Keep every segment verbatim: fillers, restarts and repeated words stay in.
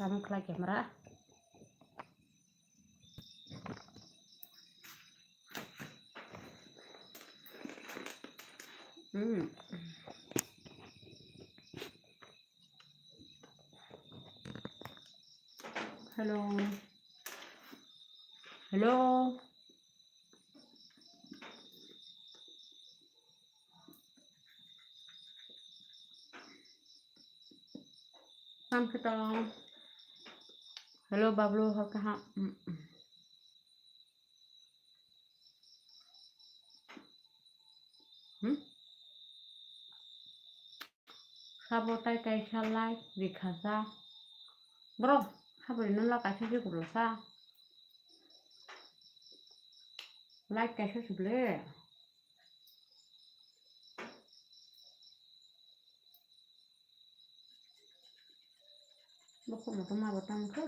Ang khlai camera. Hmm. Hello. Hello. Tam khe tong. Hello, Bablu, hor kaham. Hmm? Sabo tai kaisa like rikha sa. Bro, sabo ino la kaisa se kulo sa. Like kaisa se ble. Bokhok motom abo tang khe.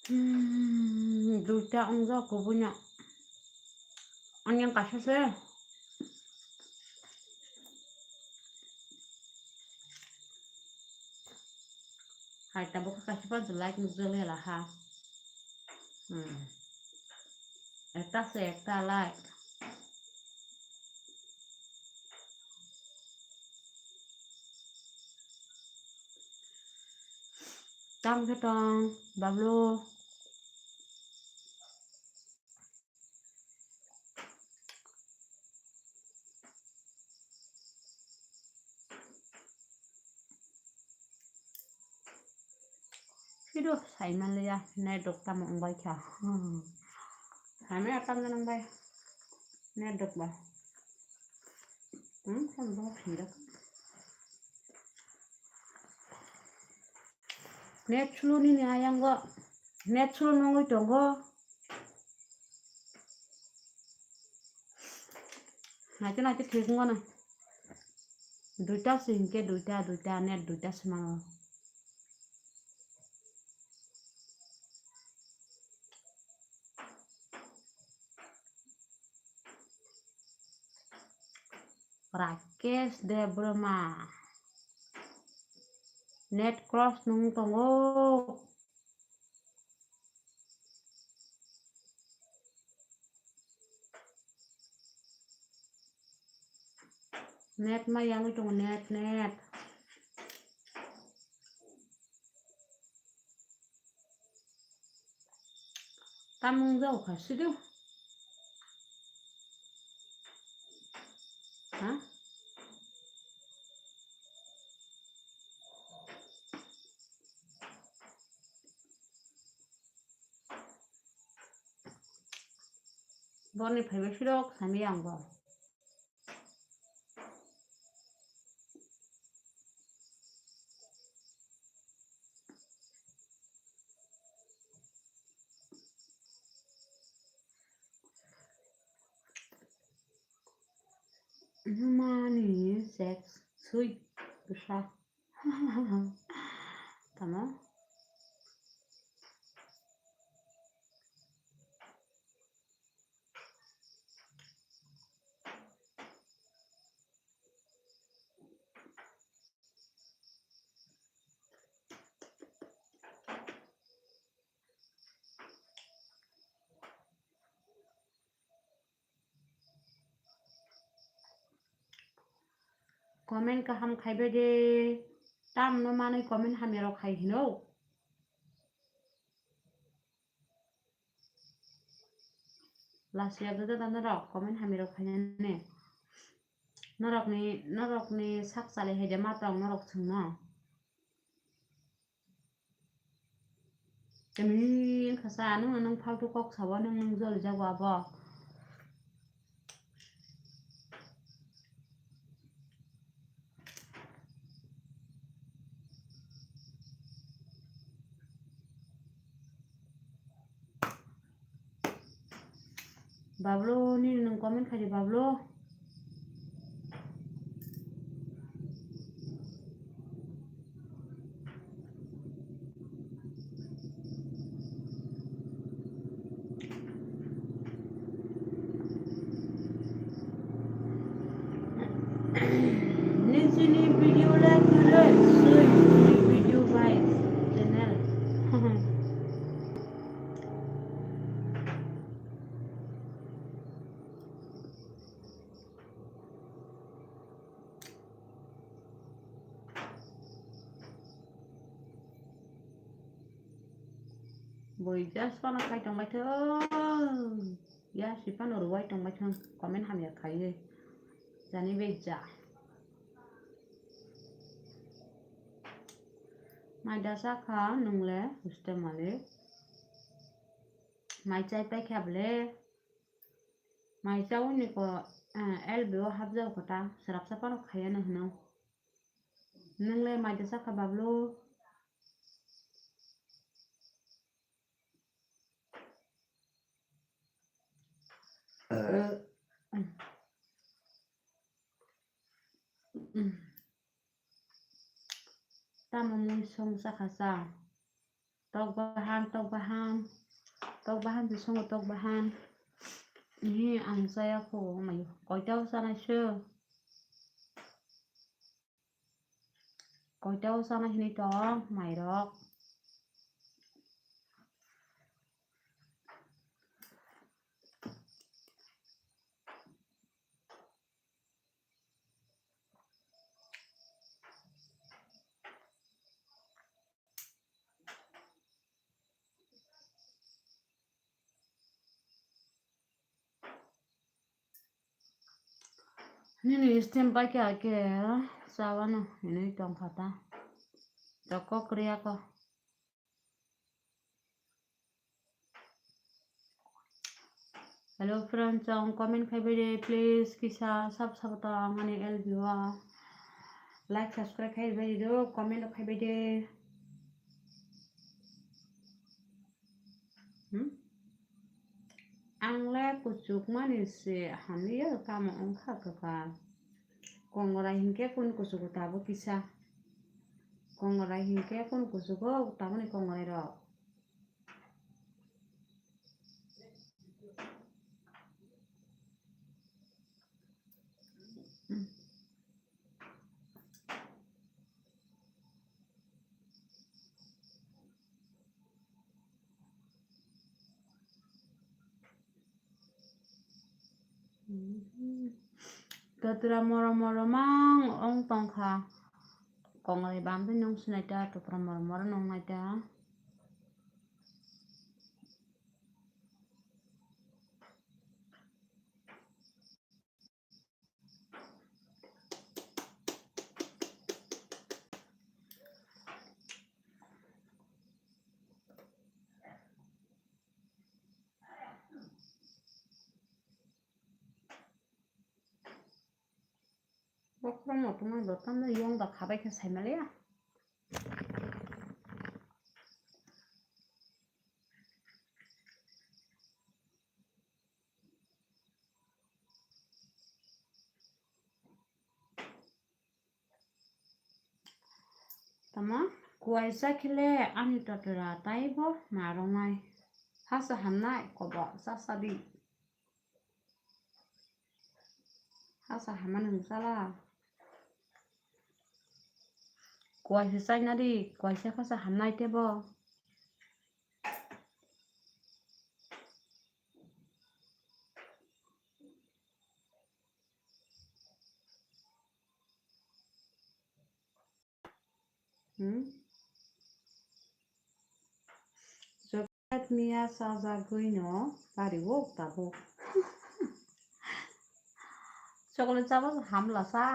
Hmm, duita wngjak kubuino. Ani ang kaisa se. Hai, tabuk khe kaisa phano like nukjagwi la ha. Hmm. Ekta se ekta like. Tam khe tong, Bablu. Phido sai manliya, net rok tamo wngbai kha. Hamya tamjani wngbai net rok ba. Hmm, sambo khinda. Net slow nini ayango. Net slow nungwi tongo. Naithe naithe thik wngmano. Duita se hinkhe duita, duita, net duita se mano. Rakesh Debbarma. Net cross nung tongo. Net ma yangwi tongo, net, net. Tamung jao kha sidu. Ha? Boni phaibai sirok sami ang bo. Mani sex sui bwsa. Tamo? Comment kaham khaibai de, tamno manwi comment hamya rok khai hino. Last year da da norok comment hamya rok khainani. Norokni, norokni sak chali hai de ma tong norok chwngno. Tini wngkha sa, nwng, nwng faltu kok sabo, nwng, nwng joli jago abo. Bablu, nini nwng comment khai di, Bablu. Sweet Video Vibes channel. Boi just phano khai tongbaithang. Ya, si phano rwai tongbaithang. Comment hamya khaiwi. Jani beja. Mai da sakha nwngle, hostel malik. Mai chai paikha bole. Mai chaui ni ko, eh, L B o hapjao kho ta, swrapsa phano khaiya no hwno. Nwngle mai da sakha bablo. Eh. Tamo mui song sakha cha. Tok bahan, tok bahan. Tok bahan se songo tok bahan. Ihi ang chaya kho mai. Koita o chanai se. Koita o chanai hinwi tong mairok. Nini stem pai khe ake chawano hinwi tongkha ta. Toko kwrwi ako. Hello friends, chong comment khai bai de, please, kisa sab sab ta mani L B o. Like, subscribe khai bai do, comment khai bai de. Hmm? Ang le kuchuk mani se hamya tamo wngkha kwkha. Kongrai hinkhe kun kuchugo tabo kisa. Kongrai hinkhe kun kuchugo tamoni kongrai rok. Totra moro moro mang ong tongkha. Kongrai bam twi nung sinai ta, totra moro moro nung nai ta. Bokhorok no tongmani bo tamno yong da khabai khe sai maliya. Tamo kuaisa khele ani totora taibo narwknai. Hasa hamnai kobo chasadi. Hasa hamani hwnkhala. Kuaisa chainadi, kuaisa hasa hamnai tebo. Hmm? Chocolate miya chajagwino pario tabuk. Chocolate chaba hamla sa.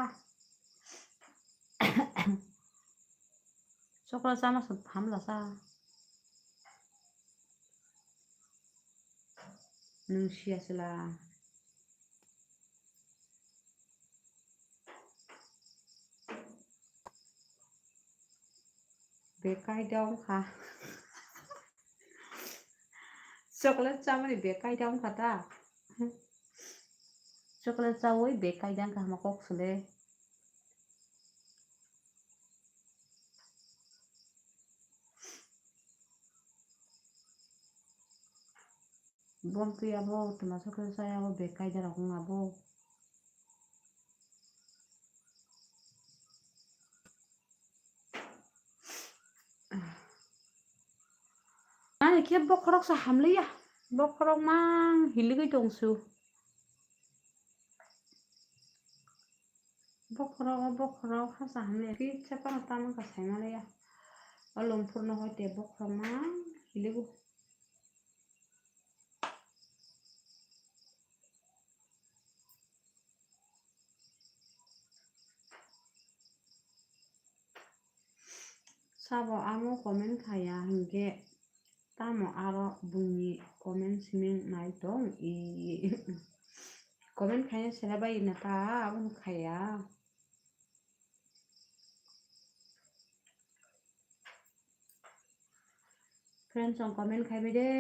Chocolate chama se hamla sa. Nwng siya sila. Bekai da wngkha. Chocolate chamani bekai da wngkha ta. Chocolate chawi bekai da wngkha hama kok sile. Bom twi abo twma sokhe sai abo bekai da rok wng abo. Khe bokhorok sa hamliya. Bokhorok mang hiligwi tongsu. Bokhorok, bokhorok hasa hamliya. Kisa pano tamo ka saimaliya. O longphurno hoite bokhorok mang hiligo. Sabo amo comment khaya hinkhe tamo aro buini comment siming nai tong i. Comment khaina sela bai na ta abono khaya. Friends, ang comment khai bai de.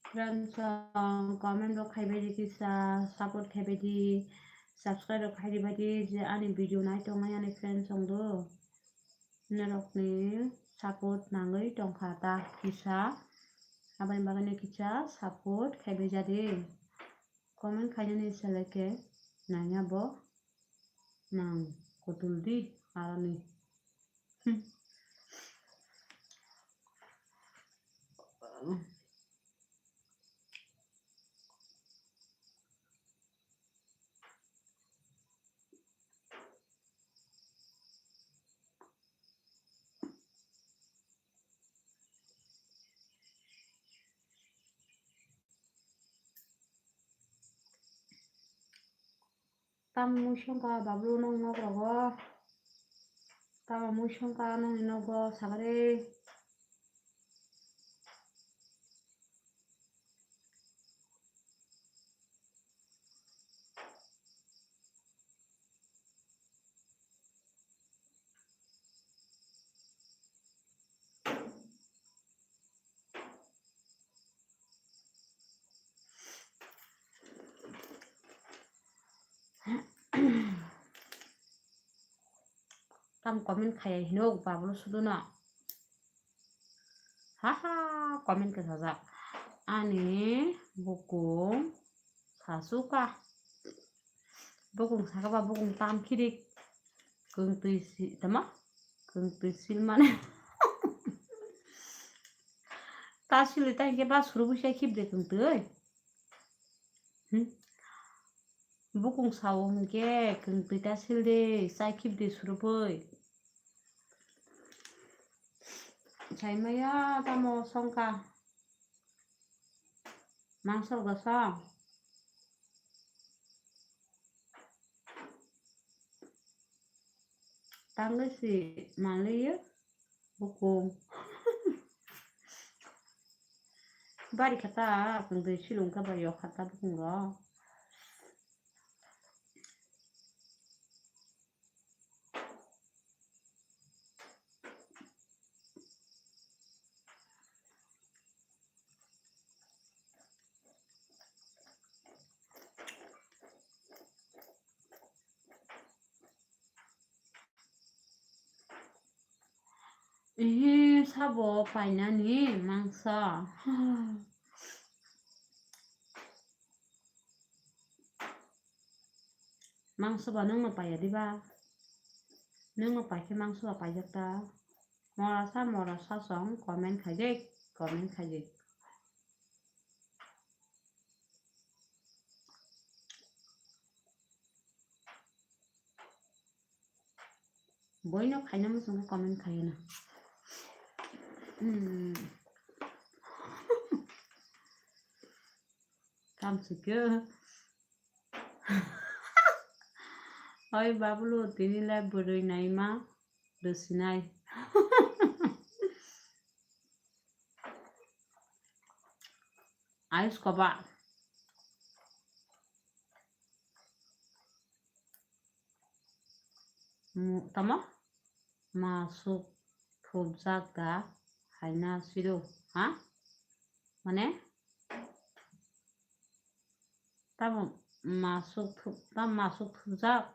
Friends, comment rok khai bai di kisa, support khai bai di, subscribe rok khai di bai di, je ani video nai tongnai ani friends song do. Norokni support nangwi tongkha ta kisa, aboni bagwino kisa support khai bai ja di. Comment khainani seleke nangya bo nang kutul di aroni. Hmm. Tamo mui songkha bablu nong nok rogo. Tamo mui songkha nongni nogo sagari. Tam comment khaya hino bablo sudu no. Haha, comment khe sajak. Ani bukung sasuka. Bukung saka ba bukung tam khirik. Kung tui si, tama? Kung tui sil mane. Ta sili ta hingke ba suru busa khibde kung tui. Hmm? Bukung sao hingke kung tui ta sil de, chai khibde suru bui. Saimaya tamo songka. Mangso gosong. Tangwi si manliyo bukung. Bari khata kung twi silung khe bai yok khata bukung rok. Ehe, sabo painani mangsa. Mangso ba nwngno paiya diba? Nwngno paikhe mangso ba paijak ta? Mora sa, mora sa song comment khaijak, comment khaijak. Boino khaina muchungo comment khaina. Hmm. Kamsike. Oi babulu tini lai bwrwi naima rwsinai. Ayush koba. Mu-, tamo? Masuk thupjak da haina sido, ha? Mane? Tamo masuk thup-, tamo masuk thupjak?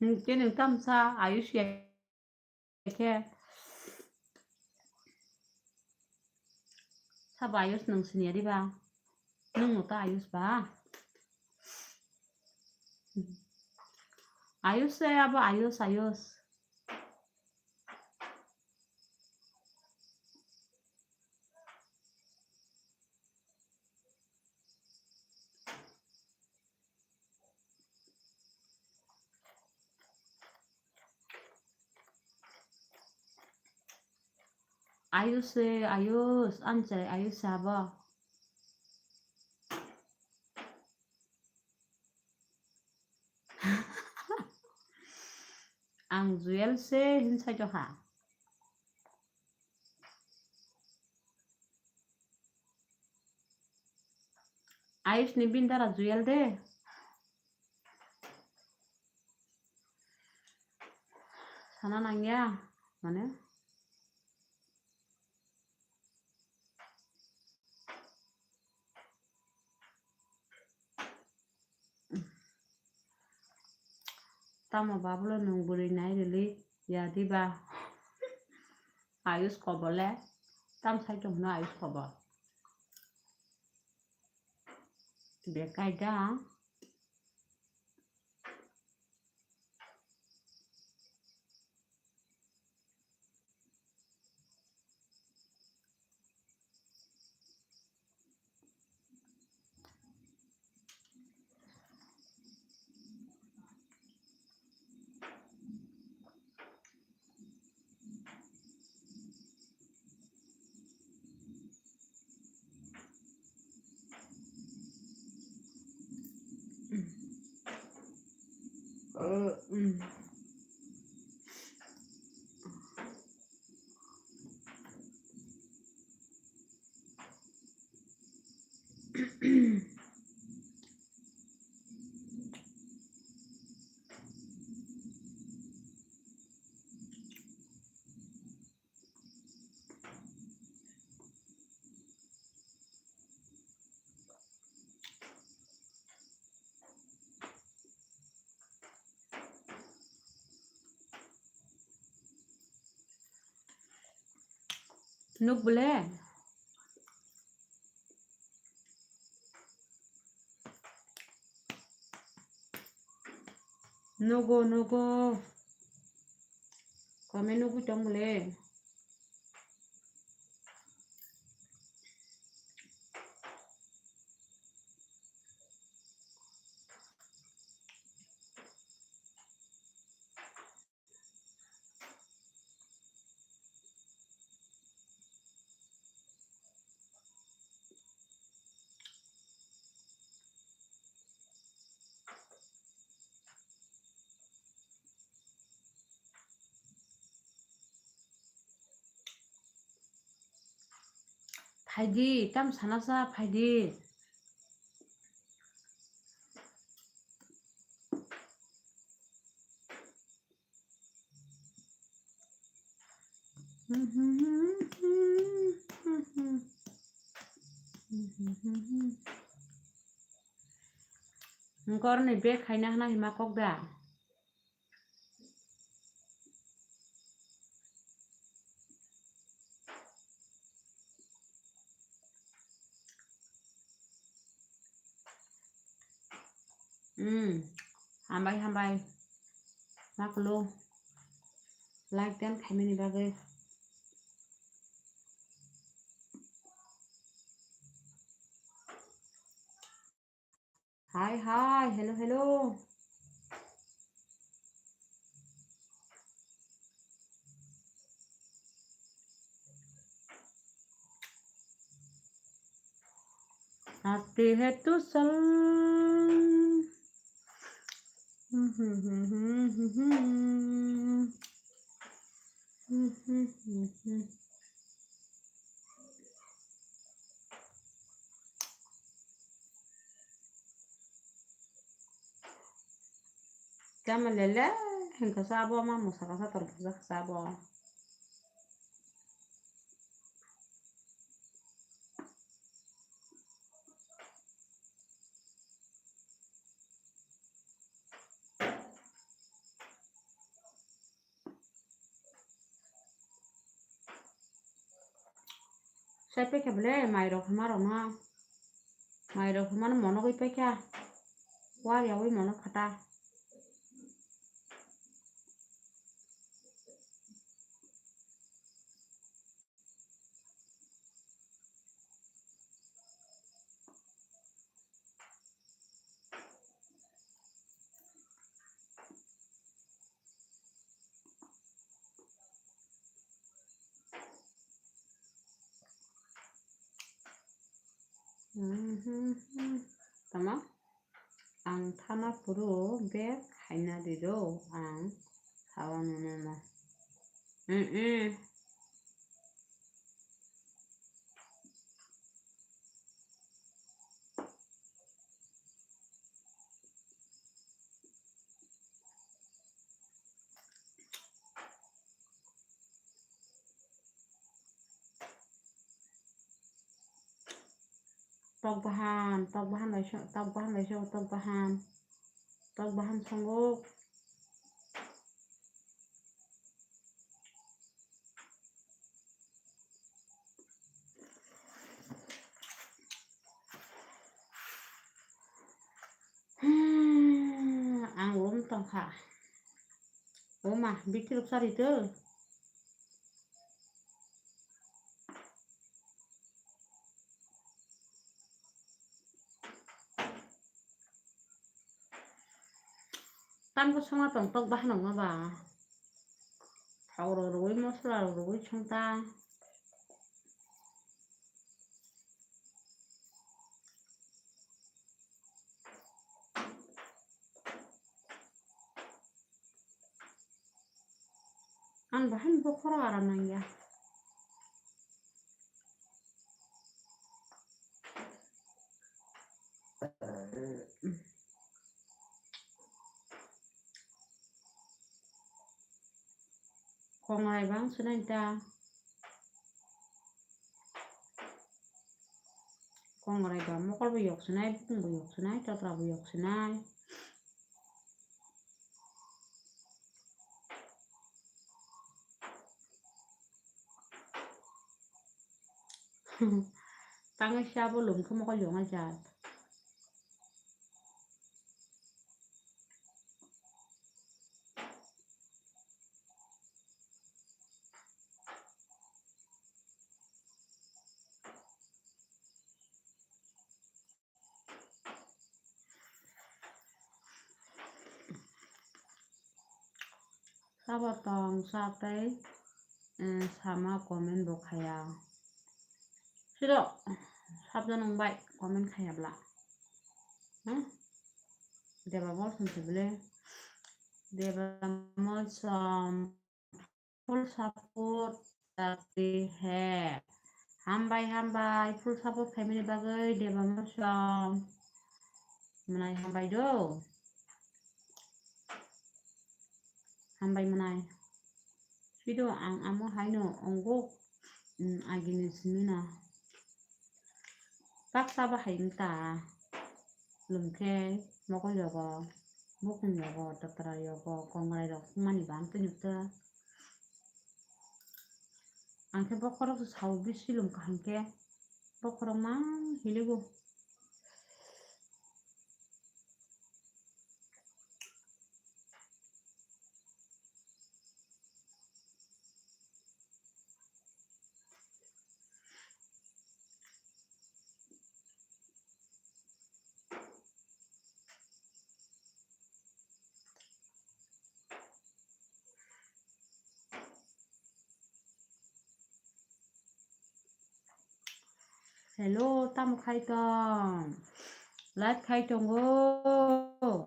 Nwng khe nwng tamsa Ayush ya khe. Sabo Ayush nwng siniya diba? Nwng no ta Ayush ba? Ayush se abo Ayush, Ayush. Ayush se, Ayush, amchai Ayush sabo. Ang Jewel se hin sai ha. Ayush ni bini dara Jewel de. Sana nangya, mane? Tamo babulo nwng bwrwi nai rwli ya diba? Ayush kobo le tam sai tong hwno Ayush kobo. Bekai da. Nuk bole? Nugo, nugo. Kome nugwi tong bole? Phaidi, tam sana sa phaidi. Nokni bag khaina hwnna hima kok da? Hmm, hambai, hambai. Maklo. Like dan khaimani bagwi. Hi, hi, hello, hello. आते हैं तो सल। Tamo lele, hingke sabo ma mosa kasa tor bujak sabo. Tei paikha bole mairok hwnma rokno. Mairok hwnmano monogwi paikha. War yawi mono phata. Tama ang thana phuru bek khaina di do ang sawa nunuma. Tok bahan, tok bahan bai so, tok bahan bai so, tok bahan. Tok bahan songo. Hmm, ang lum tongkha. Oma, bitirok sari to. Tambo songma tong tok bahanok ma ba. Thok rok rwui, mosola rok rwui song ta. Ang bahai bo khoro aram nangya. Kongrai bang swnai ta. Kongrai ba mokol bo yok swnai, bukung bo yok swnai, totra bo yok swnai. Tangwi sabo lum khe mokol yoknai jat. Sabo tong sa tei, eh, sama comment bo khaya. Siro sabjano bai comment khaya bla. Hmm? Deba bol song se bele. Deba mol som. Full support chakri hai. Hambai, hambai, full support family bagwi Deba Mosong. Mwnai hambai do. Hambai mwnai. Sido ang amo haino ongok, mm, agini simino. Baksa bahai wngta, lum khe mokol yogo, bukung yogo, totra yogo, kongrai rok mani bang tini ta. Ang khe bokhorok se sao bisi lum kaham khe, bokhorok mang hiligo. Hello, tamo khai tong? Live khai tongo.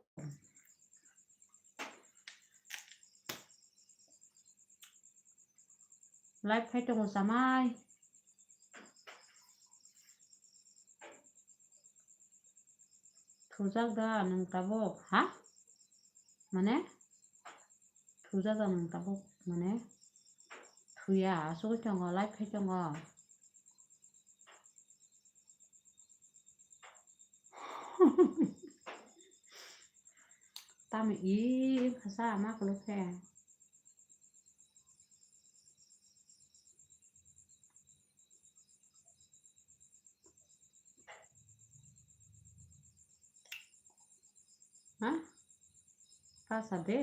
Live khai tongo chamai. Thujak da nwng tabuk, ha? Mane? Thujak da nwng tabuk, mane? Thuya, asugwi tongo, live khai tongo. Tamo i khasa ama kwlwk khe. Ha? Basa de.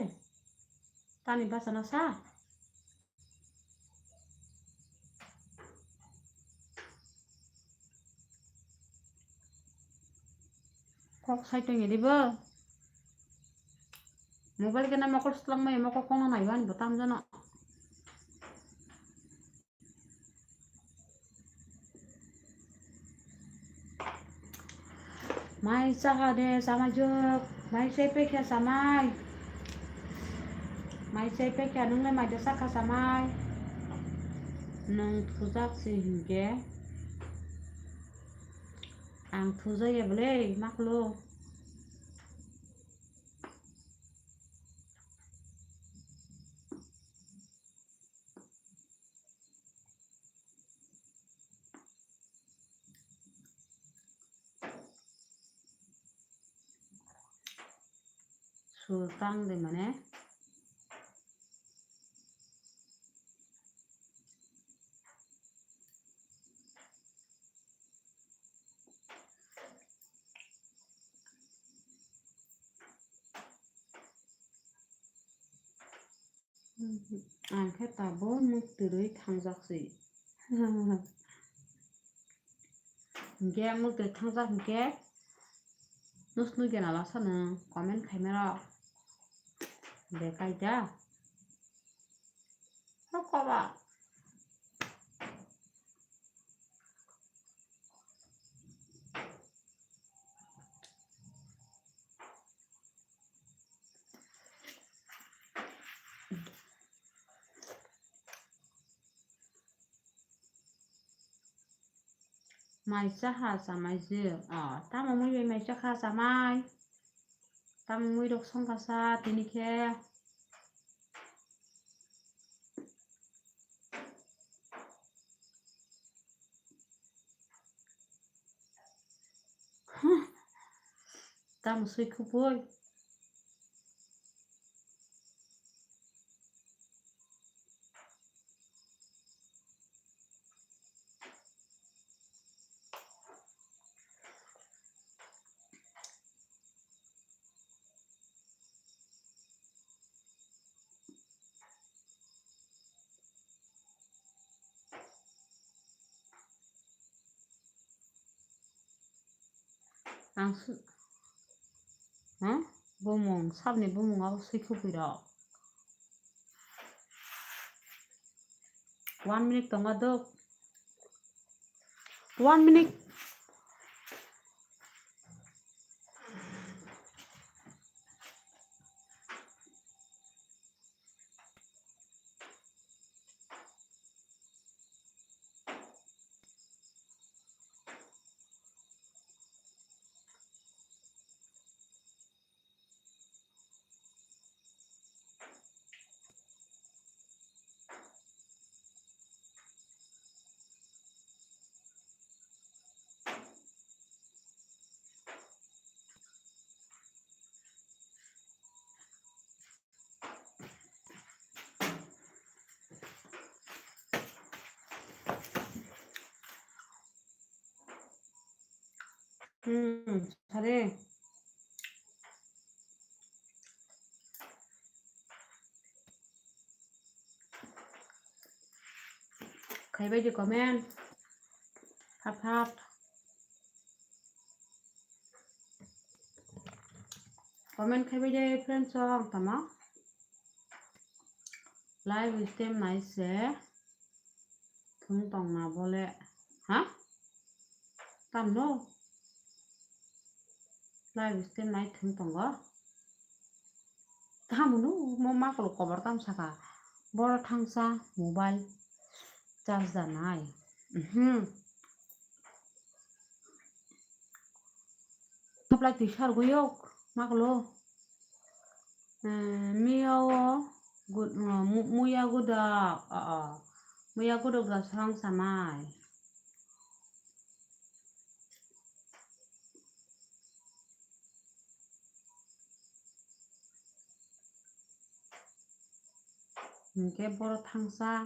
Tani basa na sa? Kok sai tong di bo. Mobile kena mokol slangmai mokol kono naiban bo tam jano. Mai chaha de samai juk, mai chai pekha samai. Mai chai pekha nung le mai de sakha samai. Nung thujak si hinke. Ang thujak ya bole maklo. Sur tang de mane. Ang khe tabuk nuk twrwi thangjak se. Hinkhe ang nuk twrwi thangjak hinkhe nusnwi gena lasa nwng comment khaima rok. Bekai da. Koba. Mai chaha chamai je. Ah, tamo mui bai mai chakha chamai. Tamo mui rok songkha sa tini khe. Tamo swi khupui. Ang su-, ha? Bumung, sabni bumung abo swi khupui rok. One minute tongo dok. One minute. Hmm, sare. Khaibai di comment. Phat phat. Comment khaibai di friends rok tamo. Live stream nai se. Thung tong na bole. Ha? Tamno? Live stream nai thung tongo. Tamno mo maklo kobar tam saka. Boro thangsa mobile charge da nai. Mhm. Supply twi sar guyok maklo. Eh, miya o gud-, eh, mu-, muya gudak, ah, ah. Muya gudak da srang sanai. Hinkhe boro thangsa.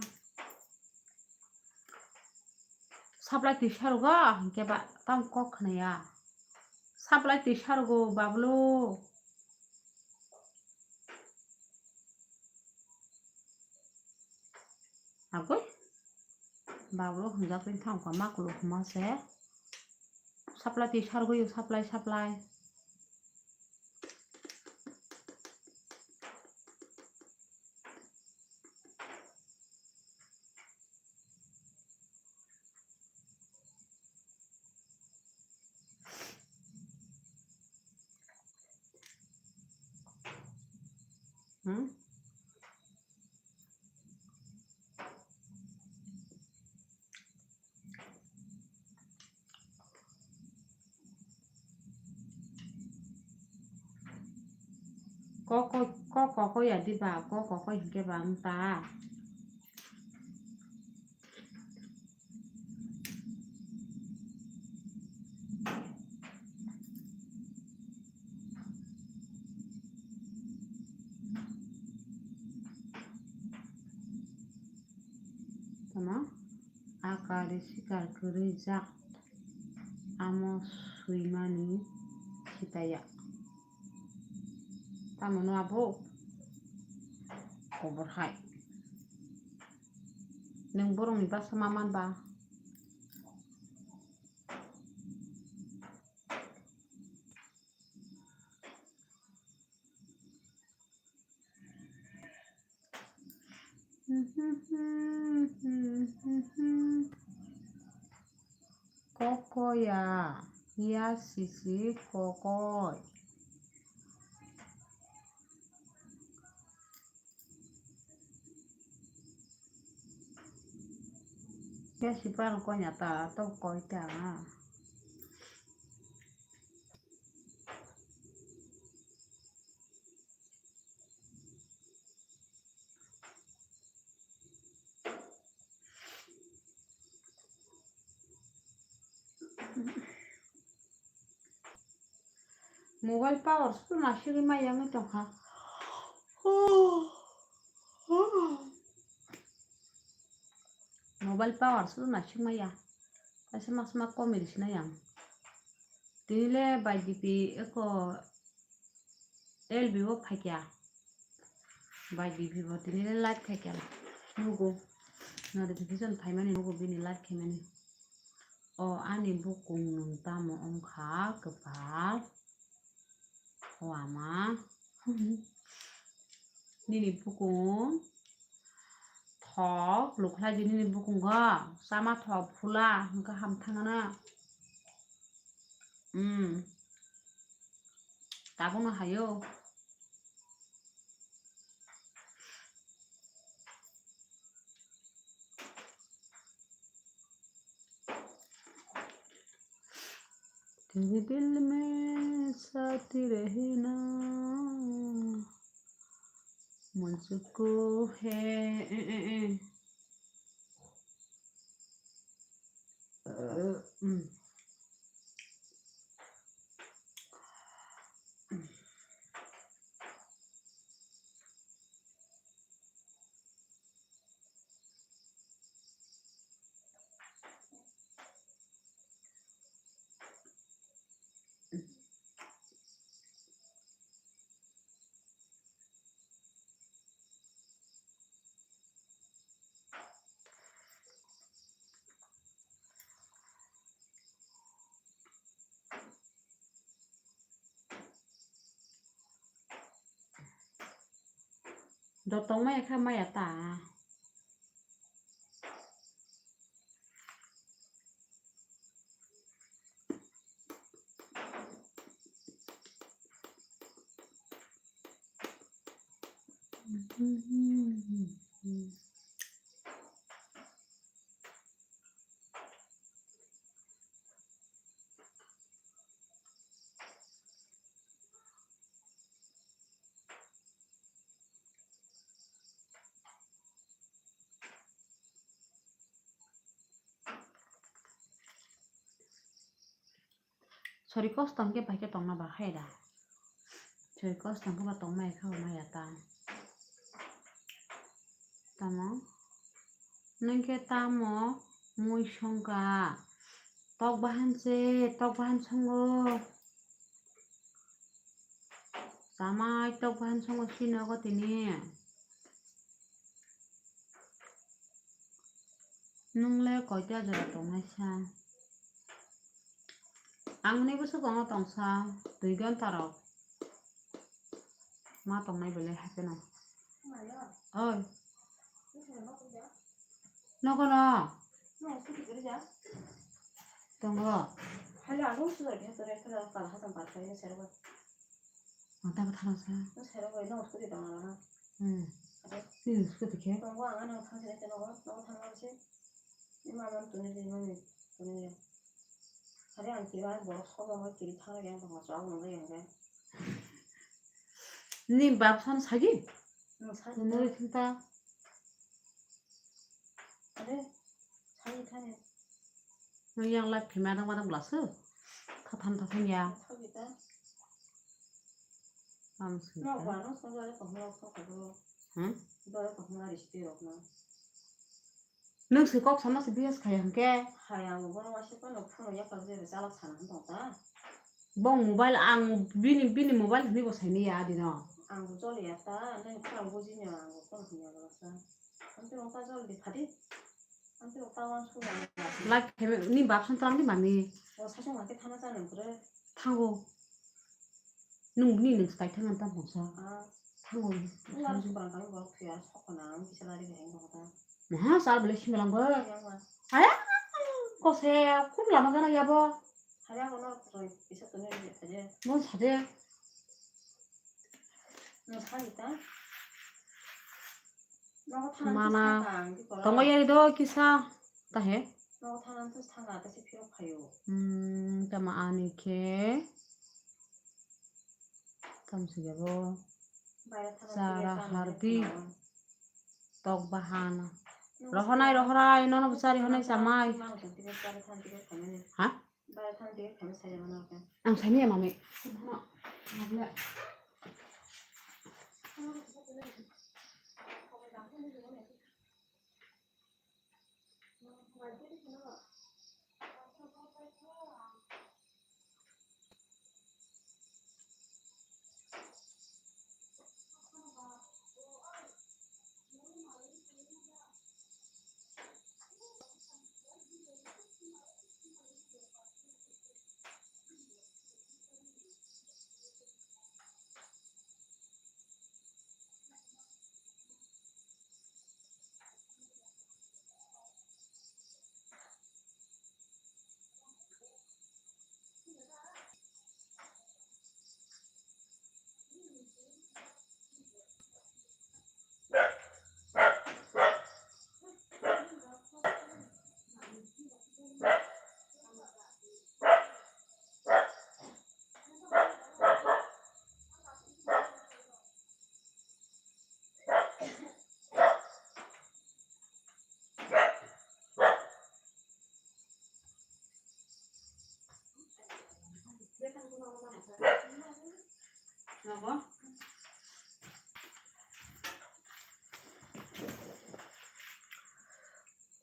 Supply twi sarugo, hinkhe ba tamo kok khwnaya. Supply twi sarugo, bablo. Agoi. Bablo hwnjak twi thang kha, ma kulo hwnma se. Supply twi sargwi, supply, supply. Hmm? Koko, koko ko ya diba, koko ko hinkhe ba wng ta. Tamo a kari sikar kwrwi jak, amo swimani sitaya. Tamo no abo kobor hai. Nwng borokni bwsa ma man ba? Kokoya, ya sisi kokoi. Ya si parang konya ta, to koi ta. Mobile power su na sigwi maya wngwi tongkha. Mobile power su na sigmaya. Kaisa masma komil sina yang. Tini le bai D P eko L B o phaikya. Bai D P bo tini le live khaikya. Nugo. Notification phaimani nugo bini live khaimani. O ani bukung nwng tamo wngkha kwpal. O ama. Nini bukung. Thok, lukhlai di nini bukungo. Sama thok phula, hwnkhe ham thangna. Hmm. Tabukno hayo. तेरे दिल में साथी रहना, मुझको है। Dotong maya kha maya ta. Sori kosto hwnkhe bai khe tongna ba hai da. Sori kosto hwnkhe ba tongmaya kha maya ta. Tamo? Nwng khe tamo mui songkha? Tok bahan se, tok bahan songo. Chamai tok bahan songo sini ogo tini. Nwng le koita jora tongnai sa? Ang ni bwswk tongo tongsa, dui ghonta rok. Ma tongnai belai hapheno. Oi. Nogo no. Tongo. Mata bwtha no sa. Hmm. Ni scooty khe. Ni bap san sagi? Nwng sagi ta. Nwng yang live khe madang madang bwlaswk. Thathan thathan ya. Ang swi ta. Hmm? Nwng se kok sama se biyas khaya hwnkhe. Khaya, ang bono waisa phano phone yaphar jeba chalak sana hwn tong ta. Bong mobile ang bini, bini mobile hwnwi bo saini ya adino. Ang bo choli ya ta, nwng phano buji nw ang bo phone hwnwi ya bwlasa. Ang tei rok ta jol di phadi. Ang tei rok ta wan sung ya. Live khe ni bap san tang di mami. O sasung ma khe thana cha nwng kwrwi. Thango. Nwng bini nwng swkai thangna tamo sa. Ah. Thango. Nwng aro swkang kang borok phiya sokona ang kisa lari hai wngkha ta. Maha sal belai simi lang bo. Yang ma. Aya kose khum lama gana yabo. Haya kono kisa tuni je je. Mo sade. Nwng sadi ta. Nogo thana mana thang di kora. Tongo yari do kisa. Tahe? Nogo thana thus thanga ta se phirok phaio. Hmm, tama ani khe. Tam se jabo. Chara hardi. Tok bahana. Rohonai, rohonai, nono bwchari honai chamai. Ha? Ang sani ya mami.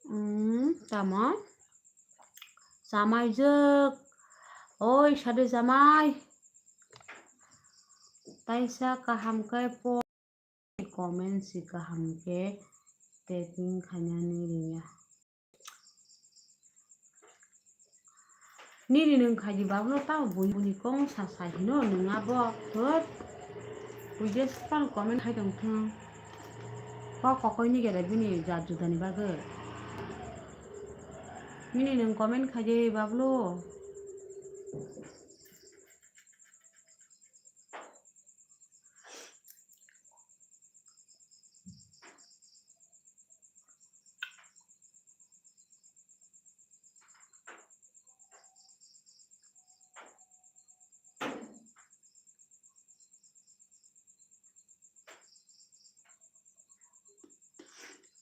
Hmm, tamo? Jamaijwk. Oi, sade jamai. Taisa kaham khe po. Comment si kaham khe tapping khainani rwya. Nini nwng khaidi bablo tamo buini kong sa sa hino nwng abo thot. Buide span comment khai tong thung. Kok kokoi ni gere bini jat judani bagwi. Nini nwng comment khaidi bablo.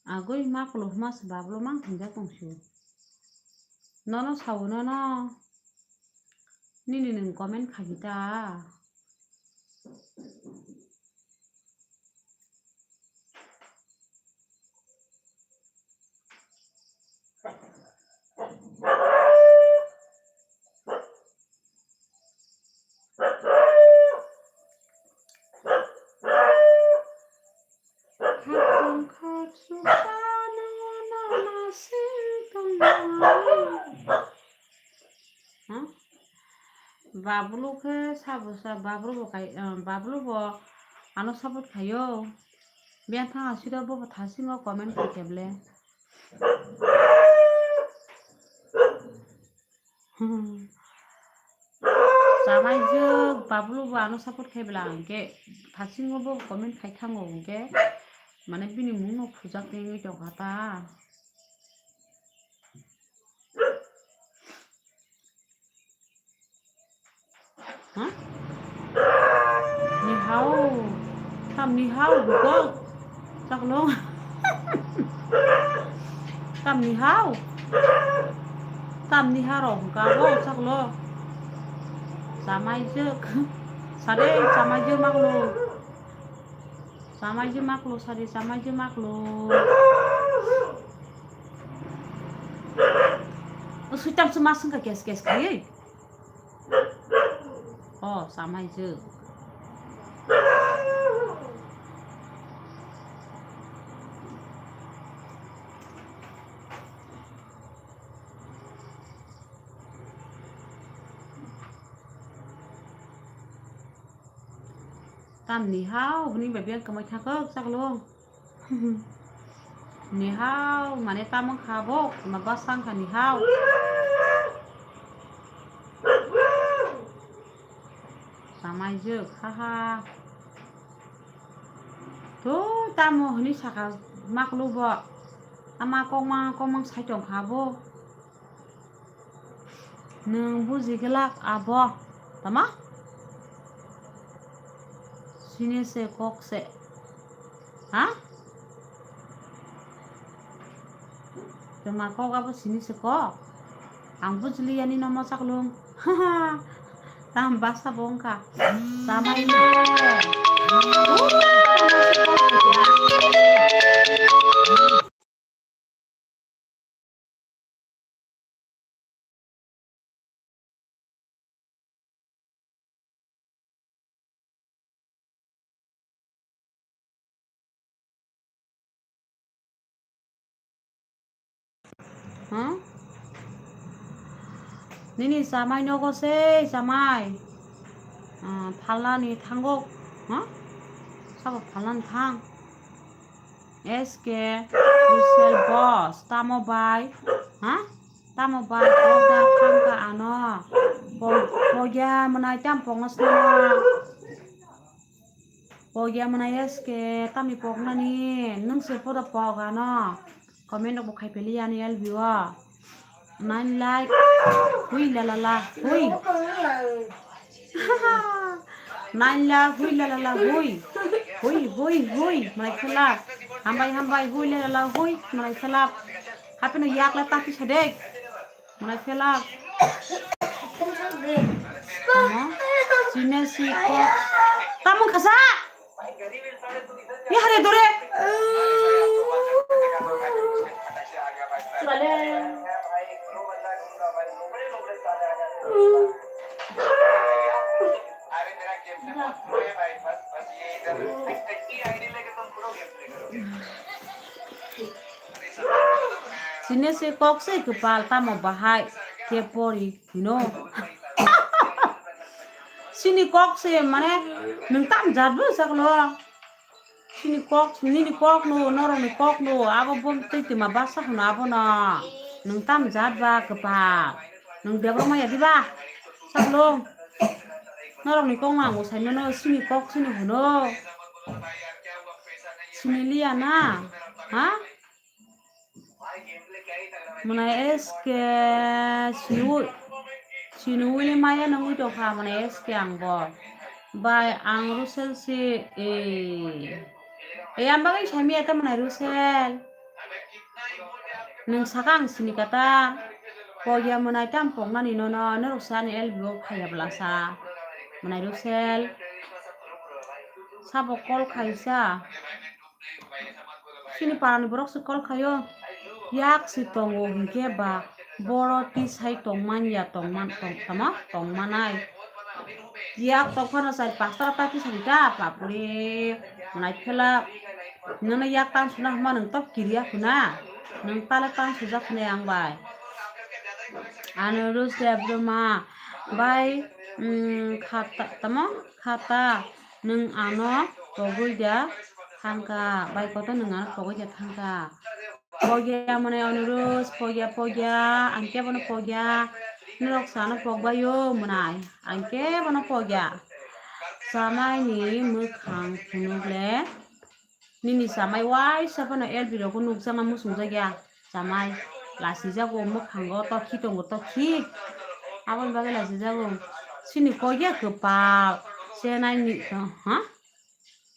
Agoi ma kolo huma se bablo mang hinjak tong sio. Nono sao nono. Nini nwng comment khaji ta. Hakhwng khorsu phano nono se Bablu khe sabo sa, Bablu bo kai, ah, Bablu bo ano support khaio. Biyang thang aswk bo bo thasingo comment khai khe ble. Hmm. Chamai jwk Bablu bo ano support khai bla hwnkhe thasingo bo comment khai thango hwnkhe mane bini mungno khujak tengwi tongkha ta. Ha? Ni hao. Tam ni hao, buko. Chaklo. Tam ni hao. Tam ni haro, buka bo, chaklo. Chamai jwk. Sade, chamai jwk maklo. Chamai jwk maklo, sade, chamai jwk maklo. O suitam se masung ka kes kes kai. O, chamai jwk. Tam ni hao, hwnwi bai biyang kwmai thangkok, chaklo. Ni hao, mane tamo kha bo, ma bwsa wngkha ni hao. Chamai jwk, ha ha. To tamo hwnwi saka maklo bo. Ama kokma kokma sai tongkha bo. Nwng buji glak abo, tama? Sini se kok se. Ha? Tama kok abo sini se kok. Ang bujili yani no mochak lung. Tam basa bongka. Samai ne. Huh? Nini chamai nogo se chamai. Ah, phalnani thango. Huh? Sabo phalnani thang. S K Rusel boss, tamo bai? Ha? Tamo bai pokda thangka ano? Po-, pogya mwnai tam pongno sna. Pogya mwnai S K tamni poknani, nwng se photo pok ano? Comment rok bo khai peli yani L B o. Nine lakh, hui la la la, hui. Nine lakh, hui la la la, hui. Hui, hui, hui, mwnai khe lakh. Hambai, hambai, hui la la la, hui, mwnai khe lakh. Hapheno yak le taki sadek. Mwnai khe lakh. Tamo? Sine si kok. Tamo khasa? Ye hare dore. Sine se kok se kwpal tamo bahai khe pori hino. Sini kok se mane nwng tam jat bo saklo. Sini kok, nini kok no, norok ni kok no, abo bo twi twma basa hwno abo no. Nwng tam jat ba kwpal. Nwng debra maya diba? Saklo. Norok ni kok no ang bo sai mano, sini kok sini hwno. Sini liya na? Ha? Mwnai S K sini, sini wili maya nungwi tongkha mwnai S K ang bo. Bai ang Rusel si, eh, eh, ang bagwi saimaya ta mwnai Rusel. Nwng saka ang sini kata. Pogya mwnai tam poknani nono, norok sa ani L B o phaiya bwlasa. Mwnai Rusel. Sabo call khaisa. Chini parani borok se call khaio. Yak se tongo hinkhe ba boro tisai tongman ya tongman tong tamo tongmanai. Yak tongphano char pasta ta tisani ta bapre. Mwnai phela nono yak tan suna hwnma nwng tok kiriya khuna. Nwng tale tan sujak khuna yang bai. Ano Rusel Debbarma bai. mm, khata, tamo? Khata, nwng ano pogwi da thangkha, bai koto nwng ano pogwi da thangkha. Pogya mwnai Onurus, pogya, pogya, ang kebono pogya. Norok sana pogbaio mwnai, ang kebono pogya. Samai ni mwkhang phunuk le. Nini samai waisa phano L B rokbo nukjakna muchungjakya. Samai lasijago, mwkhango tokhi tongo, tokhi. Aboni bagwi lasijago. Chini kok ya kwpal. Chenai ni, ha?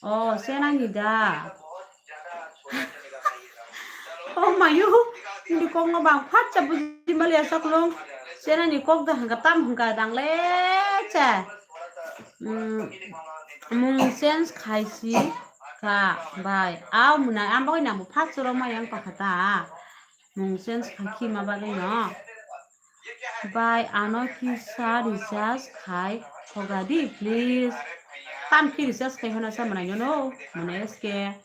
Oh, chenai ni da. Oh, mayu. Nini kokno bang phatsa buji maliya saklung. Chenai ni kok da hwnkha tam hwnkha dang le cha. Mm, mung change khai si. Kha, bai. Aw mwnai, ang bagwi nangbo phat choro ma yang tongkha ta. Mung change khai khi ma bagwi no. Bai, ano kisa recharge khai khoga di, please. Tam ki recharge khai hona sa mwnai no, no. Mwnai S K.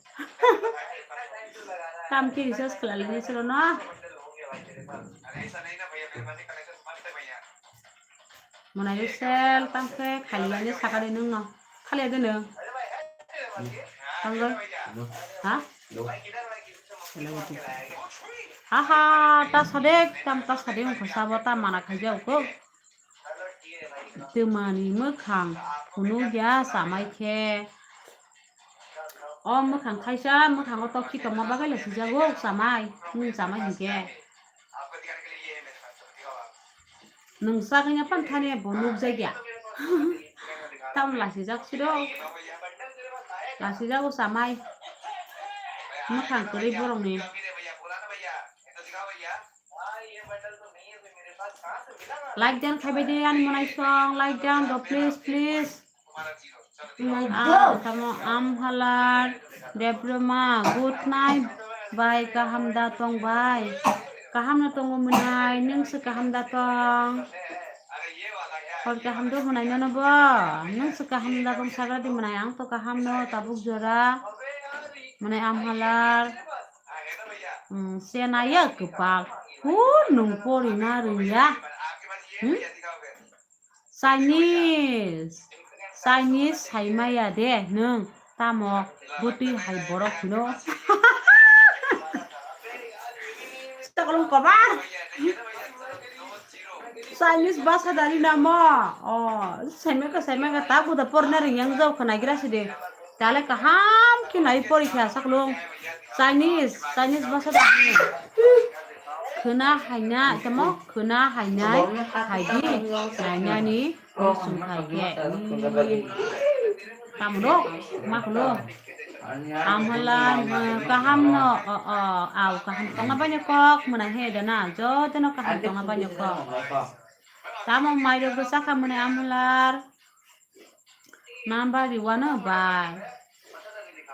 Tam ki recharge khlai le sero no. Mwnai sel tam khe khali ani sakari nung no. Khali ade nung. Tanggal. Ha? Ha ha, ta sadek, tam ta sadek wngkha sabo ta mana khaijak ko. Twmani mwkhang phunukya samai khe. O mwkhang khaisa, mwkhango tokhi tongma bagwi le sijago samai, nwng samai hinkhe. Nwng sagwi ya phan thani bo nukjakya. Tam lasijak siro. Lasijago samai. Mwkhang kwrwi borokni. Like dan khaibai de ani mwnai song, like dan do please, please. Ah, tamo Amhalar Debroma, good night bai, kaham da tong bai? Kaham no tongo mwnai, nwng se kaham da tong? Hor kaham do mwnai nono bo, nwng se kaham da tong sagra di mwnai, ang to kaham no tabuk jora. Mwnai Amhalar. Hmm, senaya kwpal. Hu, nwng porina rwngya. Hmm? Chinese. Chinese saimaya de nwng. Tamo bwtwi hai borok hino. Chaklo kobar. Chinese basa dari namo. Oh, saimaka, saimaka, ta buda porna ring yang jao khna gira sidi. Tale kaham khe nai porikha saklung. Chinese, Chinese basa da. Khna haina, tamo khna hainai, haidi, nainani, sum haikhe. Tamo do, ma khlo. Amhala, kaham no, o, o, au, kaham tongna banya kok, mwnai he dana, jotono kaham tongna banya kok. Tamo mairok bwsa kha mwnai amhalar. Number riwano bai.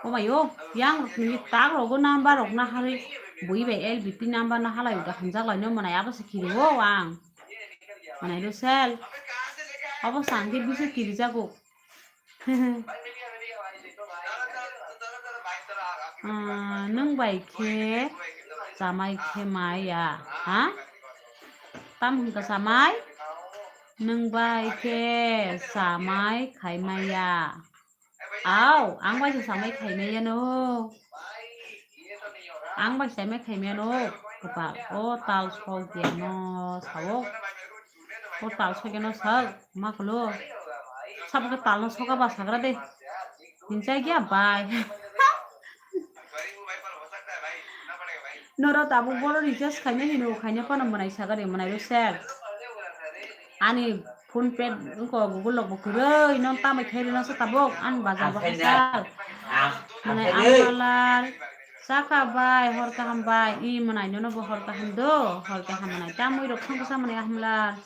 O bai o, yang rok ni tak rogo number rok na hari bui bai L B T number na halai ga hamjak lai no mwnai abo se kiri o ang. Mwnai do sel. Abo sangke bisu kiri jago. Ah, nwng bai khe chamai khe maya, ha? Tam hwn ka chamai? Nwng bai khe chamai khai maya. Au, ang bai se chamai khai maya no. Ang bai chamai khai maya no. Kwpal, o tal sok ya no sao. O tal sok ya no sao. Ma khlo. Sabo khe tal no soka ba sagra de. Hinjak ya bai. Norok tabuk bono recharge khaina hino, khaina phano mwnai sagra de, mwnai rw sel. Ani PhonePe wngkha Google rok bo kwrwi, non tamai khe rwna se tabuk, ani bazar bo hasal. Mwnai amhalar. Chakha bai, hor kaham bai. I mwnai nono bo hor kaham do, hor kaham mwnai. Tamwi rok thangsa mwnai amhalar.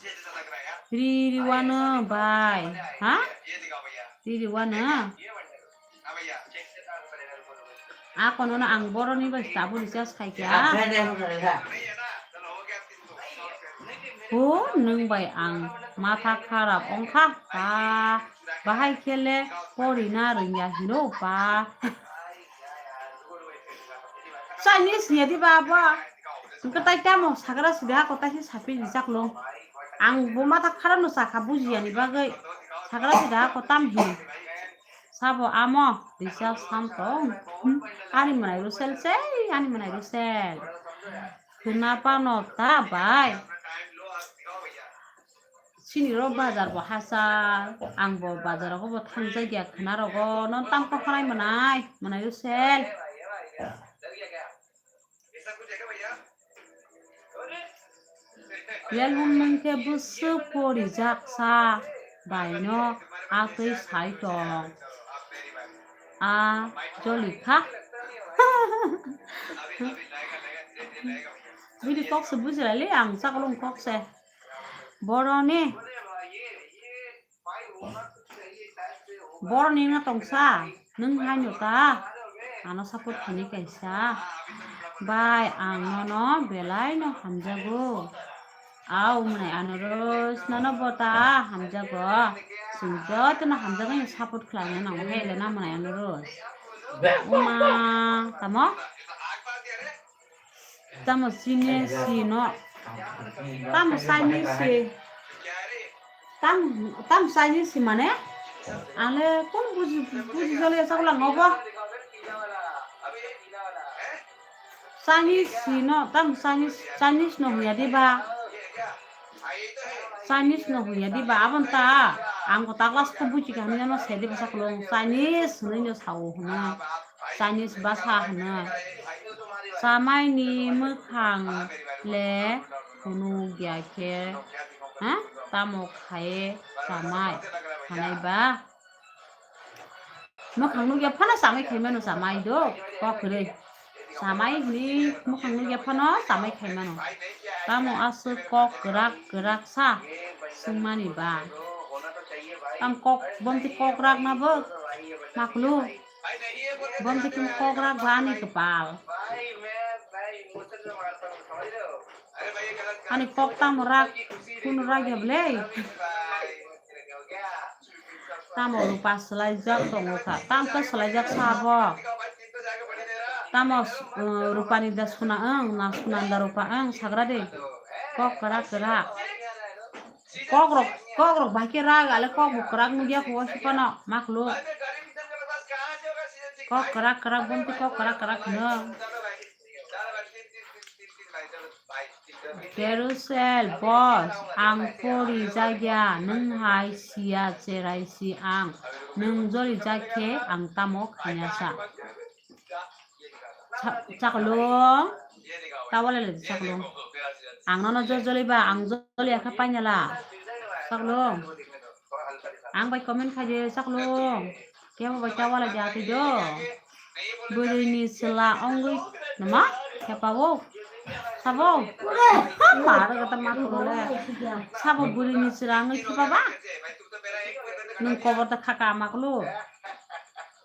Ri ri wano bai. Ha? Ri ri wano. Akono no ang boroni bai tabuk recharge khai kha. O nwng bai ang matha kharap wngkha ba, bahai khe le porina rwngya hino ba. Chinese ni di ba bo. Hwnkhe tai tamo sagra sidi ako tai se sapi rijak lo. Ang bo matha kharano sakha bujiyani bagwi. Sakra sida kotam hi. Sabo amo risa santong. Ani mwnai rusel sei, ani mwnai rusel. Khna pano ta bai. Sini ro bazar bo hachal, ang bo bazar rogo bo thangjak ya khna rogo, non tam kok khanai mwnai, mwnai rusel. Lel hum nung khe bwswk pori jak sa bai no a twi sai tong. A joli kha. Bini kok se buji lai le ang chakolong kok se. Boroni. Boroni no tongsa, nwng haino ta, ano support khaini kaisa. Bai, ang nono belai no hamjago. Au mwnai anuros, nono bo ta hamjago. Chwng jotono hamjagwi no support khlaina nango, hai le na mwnai anuros. Uma, tamo? Tamo Chinese si no. Tamo Chinese si. Tam, tam Chinese si mane? Ang le kono buji, buji jole sa ulang obo. Chinese si no, tam Chinese, Chinese no huya di ba. Chinese no huya di ba, abon ta. Ang ko ta class ko buji ka hwnwi no se di ba sa kolong. Chinese hwnwi no sao hwnwi. Chinese basa hwnwi. Chamai ni mwkhang le phunuk ya khe, ha? Tamo khai chamai? Hanai ba? Mwkhang nukya phano chamai khai mano chamai do, kok kwrwi. Chamai hwnwi mwkhang nukya phano chamai khai mano. Tamo aswk kok kwrak kwrak sa swngmani ba? Tam kok, bomti kok rak na bo? Maklu. Bomti kum kok rak ba ani kwpal. Ani kok tamo rak, kun rak ya ble? Tamo rupa swlaijak tongo kha. Tam khe swlaijak sa bo. Tamo, uh, rupani da suna ang, na suna da rupa ang, sagra de. Kok kwrak kwrak. Kok rok, kok rok bai khe rak, ale kok bo kwrak nugya kho, si phano maklo. Kok kwrak kwrak, bomti kok kwrak kwrak hwno. Carousel boss, ang pori jagya, nwng hai siya cherai si ang, nwng joli jakhe ang tamo khanya sa. Sa-, chakolong, tawale le chakolong. Ang nono jol joli ba, ang joli akha painala. Chakolong. Ang bai comment khaide chakolong. Kebo bai tawala jati do. Bwrwini chwla ongwi nama? Khepa o. Sabo. Ha, ma ro kata ma khulole. Sabo bwrwini chwla ongwi khepa ba? Nwng kobor ta khaka ma kulu.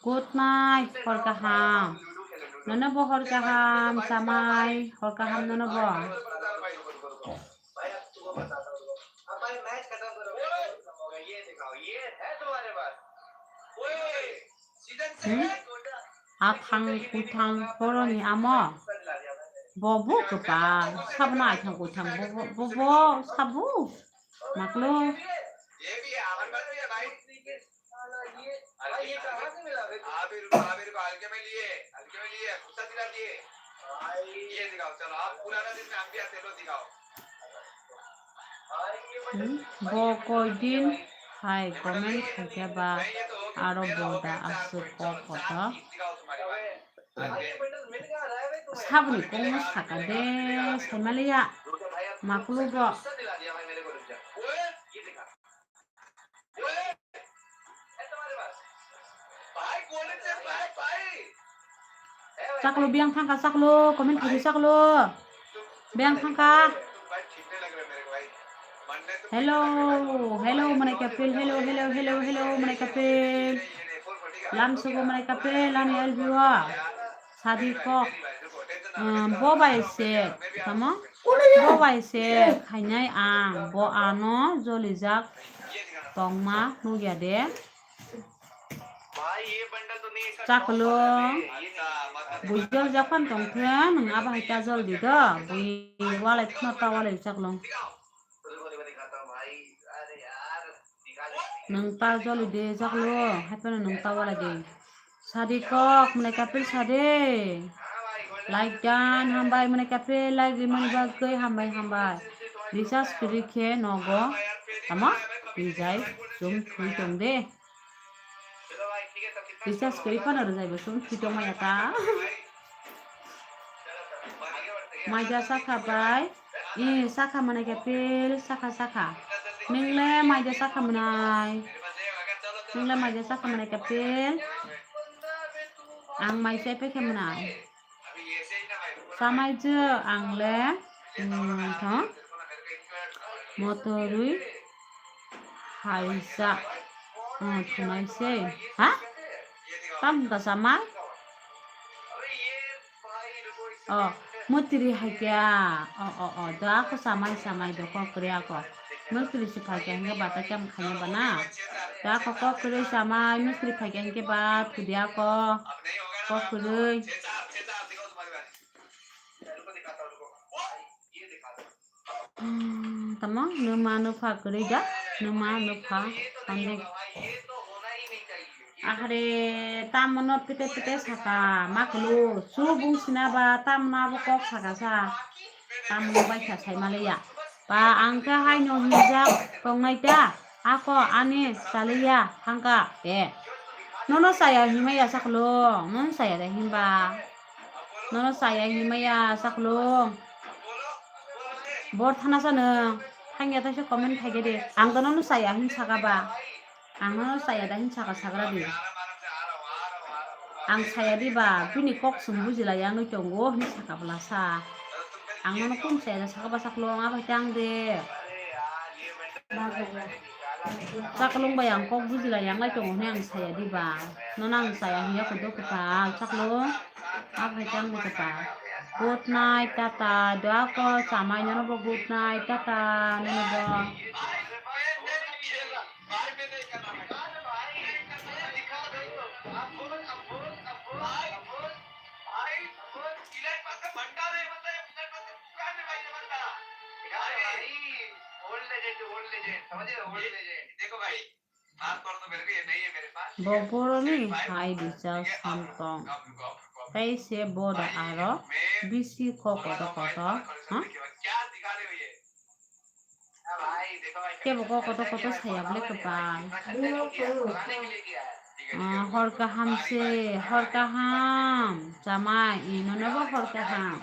Good night, hor kaham. Nono bo hor kaham, chamai, hor kaham nono bo. Hmm? Athang kuthang horoni amo. Bobo kwpal. Sabono athang kuthang bobo, bobo, sabo. Maklo. Hmm? Bo koidin hai comment khaikhe ba aro bo da aswk kok kotor. Saboni kokno saka de saimaliya maklo bo. Chaklo, biyang thangkha chaklo, comment khaidi chaklo. Biyang thangkha. Hello, hello, manai kapil, hello, hello, hello, hello, manai kapil. Lam sugo manai kapil, ani L B O. Sadi kok. Ehm, bo bai se, tamo? Bo bai se khainai ang, bo ano jolijak tongma nugya de. Chaklo, bui jolijak phan tongkhe, nwng abo hai ta jol di do, bui walai phano ta walai chaklo. Nwng ta joli de jaklo, hai phano nwng ta wala de. Sadi kok, mwnai kapil sadi. Like dan, hambai, mwnai kapil, like rimani bagwi, hambai, hambai. Recharge kwrwi khe nogo, tamo, rijai, chum, thwi tong de. Recharge kwrwi phano rwjai bo chum, thwi tong maya ta. Maida sakha bai. I sakha mwnai kapil, sakha, sakha. Nwng le maida sakha mwnai. Nwng le maida sakha mwnai kapil. Ang mai sai pekha mwnai. Samai je ang le, mm, tho? Motorwi haisa, mm, thunai se. Ha? Tam ka samai? O, mutri hai kya? O, o, o, do ako samai, samai do kok kri ako. Mutri si phai kya hingke bata kyam khanya bana. Do ako kok kri samai, mutri phai kya hingke ba thudi ako. Kok kri. Hmm, tamo numa nupha kwrwi da, numa nupha tamo. Ahre, tamo no pete pete saka, makulu, su bung sina ba, tamo no abo kok saka sa, tamo no bai kha sai maliya. Ba, ang khe hai no hinjak tongnai ta, ako ani chaliya thangka, e. Nono saya himaya saklo, nono saya da himba. Nono saya himaya saklo. Bor thana sa nwng. Thangya thaisa comment khaikhe de. Ang to nono saya hin saka ba. Ang nono saya da hin saka sagra di. Ang saya di ba. Bini kok sung bujila yang nui tongo hin saka bwla sa. Ang nono kun saya da saka ba saklo ang abai tang de. Chaklung bai ang kok bujila yang lai tongo hwnwi ang saya di ba. Nono ang saya hiya kodo kwtal chaklung. Abai tang de kwtal. Good night, tata. Doa ko chamai nono bo good night, tata. Nono bo. Bo boroni hai rijak sam tong. Tei se bo da aro bisi kok kotor kotor, ha? Kebo kok kotor kotor saya bole kwpal. Ah, hor kaham se, hor kaham. Chamai, ino nobo hor kaham.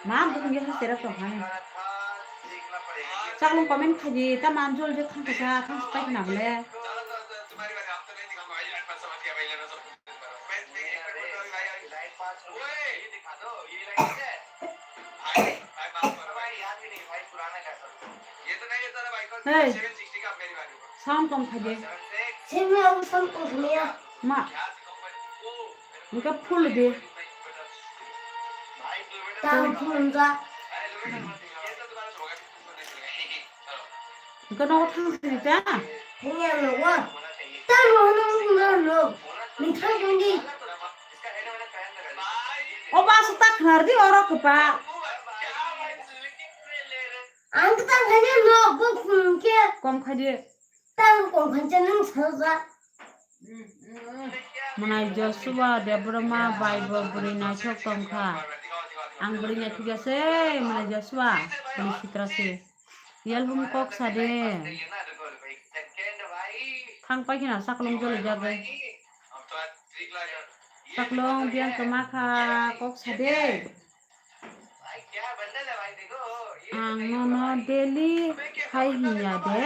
Ma, bukung ya, sera tong hani. Chaklung comment khaidi, ta man jol je khang kasa, khang spai khna bole. Hey, sound kom khaidi. Simi aku sound kom khliya. Ma. Engka full de. Tang full engka. Engka nogo thang sini ta? Thangya nogo. Tang nogo nogo nogo. Nithang tongdi. O baso ta khnar di oro kwpa. Ang ta thangya nogo khum khe. Kom khaidi. Tang kok khancha nung salsa. Mwnai Joshua Debbarma bai bo bwrwi naithok tongkha. Ang bwrwi naithok ya se, mwnai Joshua, bwrwi sitra se. Yalhum kok sade. Thang pai khina saklung joli jagwi. Saklung biyang kwma kha kok sade. Ang nono daily hai hinya de,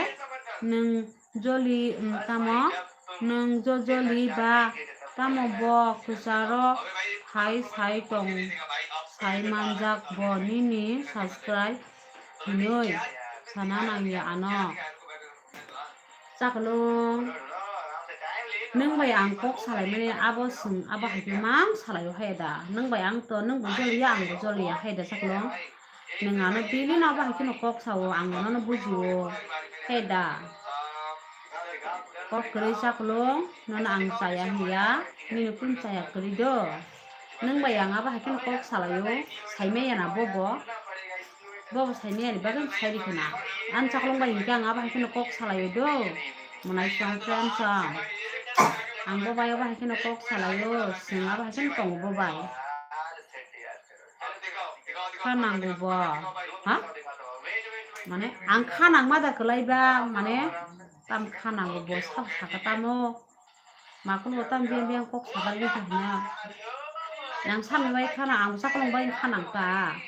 nwng joli, mm, tamo, nwng jo joli ba tamo bo kwcharo hai sai tong, sai manjak bo nini subscribe hinwi sana nangya ano. Chaklung, nwng bai ang kok salaimani abo swng, abo hai khe mang salaio hai da. Nwng bai ang to, nwng bo joliya, ang bo joliya hai da chaklung. Nwng ano daily no abo hai kheno kok sao, ang nono bujio hai da. Kok kwrwi chaklung, nono ang chaya hiya, nini kun chaya kwrwi do. Nwng bai ang abo hai kheno kok salaio, saimaya na bobo. Bobo saini ani bagwi sai di khna. Ang chaklong bai hinkhe ang abo hai kheno kok salaio do. Monai song friend song. Ang bo bai abo hai kheno kok salaio. Chwng abo hai kheno tongo bo bai. Kha nango bo. Ha? Mane ang kha nangma da kwlai ba, mane tam kha nango bo sab saka tamo. Makhulgo tam biang biang kok sabar wngkha hwnna. Nang samni bai khana, ang chaklong bai khana wngkha.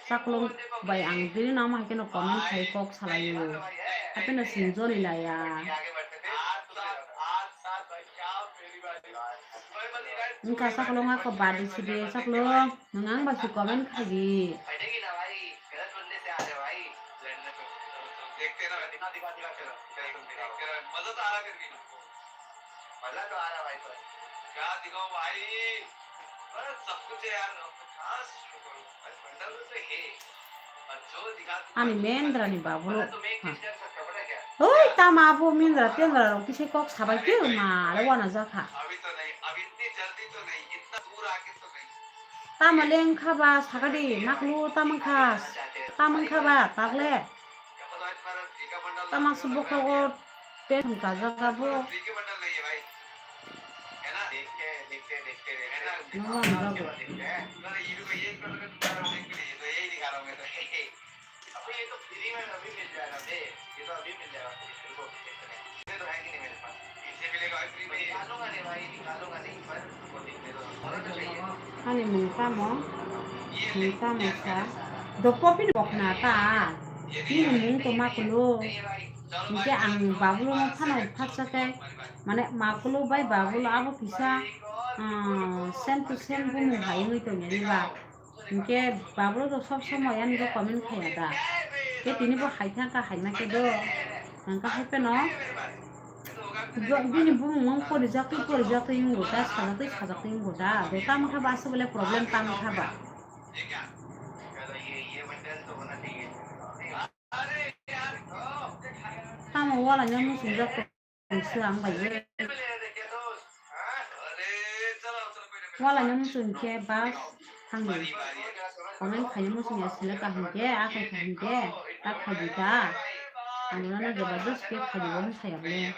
Chaklong bai ang bini nang hai kheno comment khai kok salaio. Hapheno sing joli laya. Wngkha chaklong ako badi sidi chaklong. Nwng ang bai si comment khai di. मजा तो आ रहा है फिर भी। मजा तो आ रहा है भाई, पर क्या दिखाऊं भाई? बस सब कुछ है यार, अब कहाँ से शुरू करूं? बस बंडल तो है। और जो दिखा Ani Mendra ni babu lo. Bana तो मैं एक चीज कर सकता हूं, पता है क्या? Oi, tama abo Mendra Tendra rok kisa kok sabai ke ma, ale wana jakha. अभी तो नहीं, अभी इतनी जल्दी तो नहीं, इतना दूर आके तो नहीं। Tama leng kha ba, sakadi, maklu tama kha, tama kha ba, takle. Tama se bokrogo tension kajak abo. Nungma nungjago. Ani mung tamo? Mung tamo sa? Dopo pini bokna ta? Nini mung to ma kulo? Hinkhe ang babulo no phano phatsa khe, mane makulo bai babulo abo kisa, ah, same to same bumung hai wngwi tongya ni ba. Hinkhe babulo do sob somoi ani bo comment khaiya da. Khe tini bo hai thangkha, hai ma khe do. Hangkha hai phano. Bo-, bini bumung mang porijaktwi porijaktwi wngbo da, sajaktwi sajaktwi wngbo da. Do tamo kha ba aswk le problem tamo kha ba. Tamo wala nya muchung jak tong se ang bai. Wala nya muchung khe bus thangdi. Comment khaina muchung ya sile kaham khe, akai kaham khe, ta khaidi ta. Ang nana jabardast khe khaidi bo saya bole.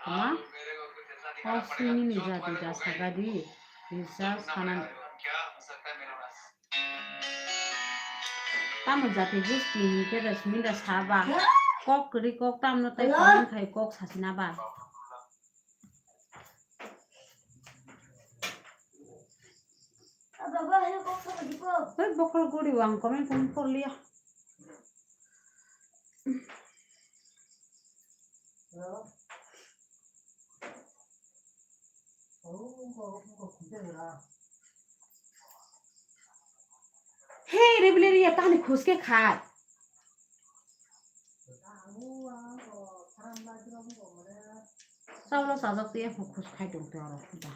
Ama, o sini ni jadi da sagadi, risa sanan. Tamo jati gusti hinkhe da simi da saba. Kok kwrwi kok tamno tei comment khai kok sasina ba. Hei, bokhorok guri o, ang comment phone porliya. Hei, rebellion ya tani khuske khai. Chaulo chajak twi eko khus khai tong twi oro da.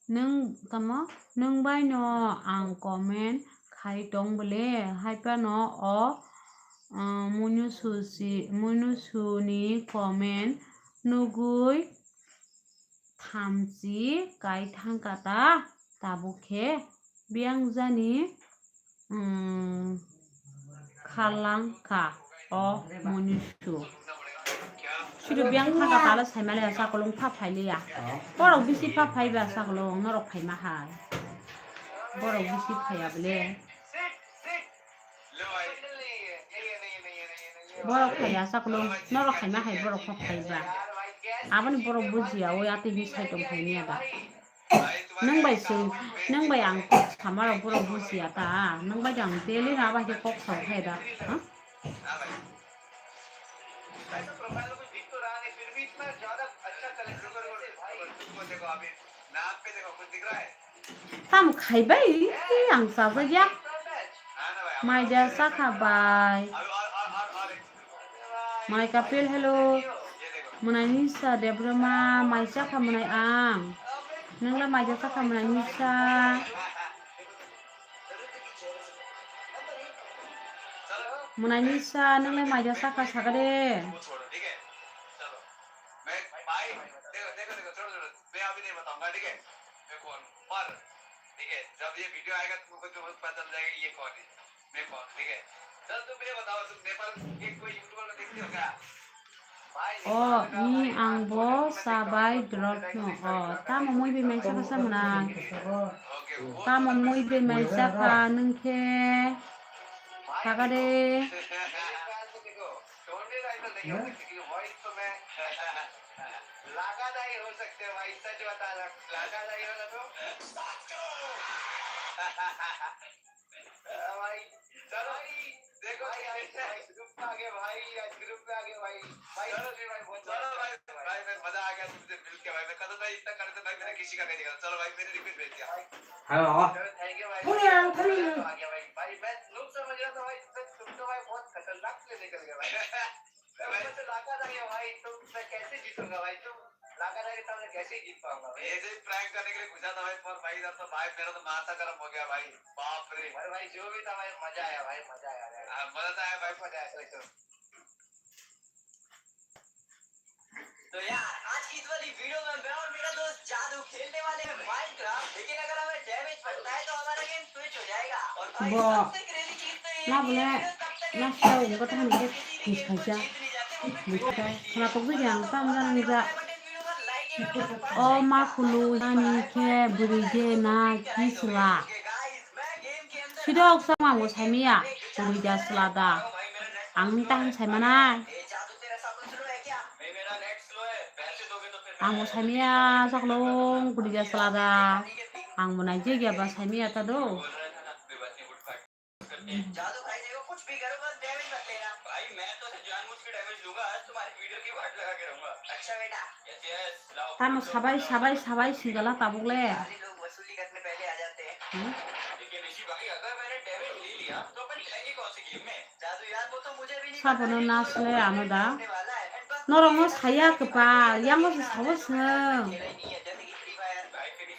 Nwng tamo? Nwng bai no ang comment khai tong bole, hai phano o, ah, Munusu si, Munusu ni comment nugui thamchi kai thangkha ta, tabuk khe biyang jani. Hmm, khalang kha o Munusu. Sidu biyang thangkha tala saimaliya sakolong pha phailiya. Borok bisi pha phaiba sakolong norok phaima hai. Borok bisi phaiya bole. Borok phaiya sakolong norok phaima hai borok pha phaiba. Aboni borok bujiya oi atwi hi sai tong phainiya ba. Nwng bai swng, nwng bai ang kok samarok borok bujiya ta, nwng bai ang daily na bai khe kok sao khe da, ha? Tam khai bai, ang chajak ya. Mai da sakha bai. Mai kapil, hello. Mwnai Nisa Debroma, mai chakha mwnai ang. Nwngla mai da chakha mwnai Nisa. Mwnai Nisa, nwngla mai da chakha sakha de. मैं भाई, देखो, देखो, देखो, छोड़ो, छोड़ो, मैं अभी नहीं बताऊंगा, ठीक है? मैं कौन हूँ? पर, ठीक है, जब ये वीडियो आएगा, तुमको खुद पता चल जाएगा, ये कौन है, मैं कौन हूँ, ठीक है? चल, तुम ये बताओ, तुम नेपाल के कोई यूट्यूबर को देखते हो क्या? भाई, O, नेपाल का ni भाई, ang आज bo बहुत साबाय फेमस है, drop no. O, tamo mui bai mai sakha sa mwnai. Okay, वो Tamo mui bai mai sakha nwng khe. Sakha de. छोड़ने का ऐसा नहीं हो सकता, क्योंकि वॉइस तो मैं लागादाई हो सकते हैं भाई, सच बता रहा हूँ, लागादाई हो ना तो। हाँ भाई, चलो भाई, देखो भाई, आज ग्रुप में आ गए भाई, आज ग्रुप में आ गए भाई। भाई, चलो जी भाई, बहुत चलो भाई, भाई, मैं मजा आ गया तुमसे मिलके भाई, मैं कदम भाई इतना कर दे भाई, मैंने किसी का नहीं देखा, चलो भाई, मैंने रिक्वेस्ट भेज दिया। Hello. चलो, thank you भाई। Hello, hello. आ गया भाई, भाई, मैं लोग समझ रहा था भाई, तुम तो भाई बहुत खतरनाक से निकल गया भाई। मैं तो लागा था ये भाई, तो मैं कैसे जीतूंगा भाई? तुम लागा था कि तब मैं कैसे जीत पाऊंगा भाई? ऐसे ही प्रैंक करने के लिए घुसा था भाई, पर भाई इधर तो भाई मेरा तो माथा गर्म हो गया भाई। बाप रे। भाई, भाई जो भी था भाई, मजा आया भाई, मजा आया भाई। हाँ, मजा तो आया भाई। मजा आया, सही, सही। तो यार, आज की इस वाली वीडियो में मैं और मेरा दोस्त जादू खेलने वाले हैं माइनक्राफ्ट, लेकिन अगर हमें डैमेज पड़ता है तो हमारा गेम स्विच हो जाएगा। और भाई, Bo, सबसे क्रेजी चीज तो ये है कि ये वीडियो तब तक एंड नहीं होती जब तक हम किसी भी गेम को जीत नहीं जाते, वो भी बिल्कुल नहीं है। Khwnatok bwkha ang tamo jani jak. O ma khulu ani khe bwrwi de na kisla. Sidok sama bo saimaya bwrwi da sla da. Ang tang saimanai. Ang bo saimaya saklong bwrwi da sla da. Ang bo naijak ya ba saimaya ta do. जादू भाई देखो, कुछ भी करो, बस डैमेज मत लेना। भाई, मैं तो सिर्फ जानबूझ के डैमेज लूंगा, आज तुम्हारी वीडियो की वाट लगा के रहूंगा। अच्छा बेटा। Yes, yes, लाओ, Tamo लाओ, sabai, लाओ। Sabai, sabai, sigala tabuk le. सारे लोग वसूली करने पहले आ जाते हैं। Hmm? लेकिन ऋषि भाई, अगर मैंने डैमेज ले लिया, तो अपन खेलेंगे कौन सी गेम में? जादू यार, वो तो मुझे भी नहीं पता Sabono ये nasle कौन ano da. होने वाला है। And बस Norok no ये saya kwpal, yango se sabo swnam. खेला ही नहीं है, जैसे कि free fire.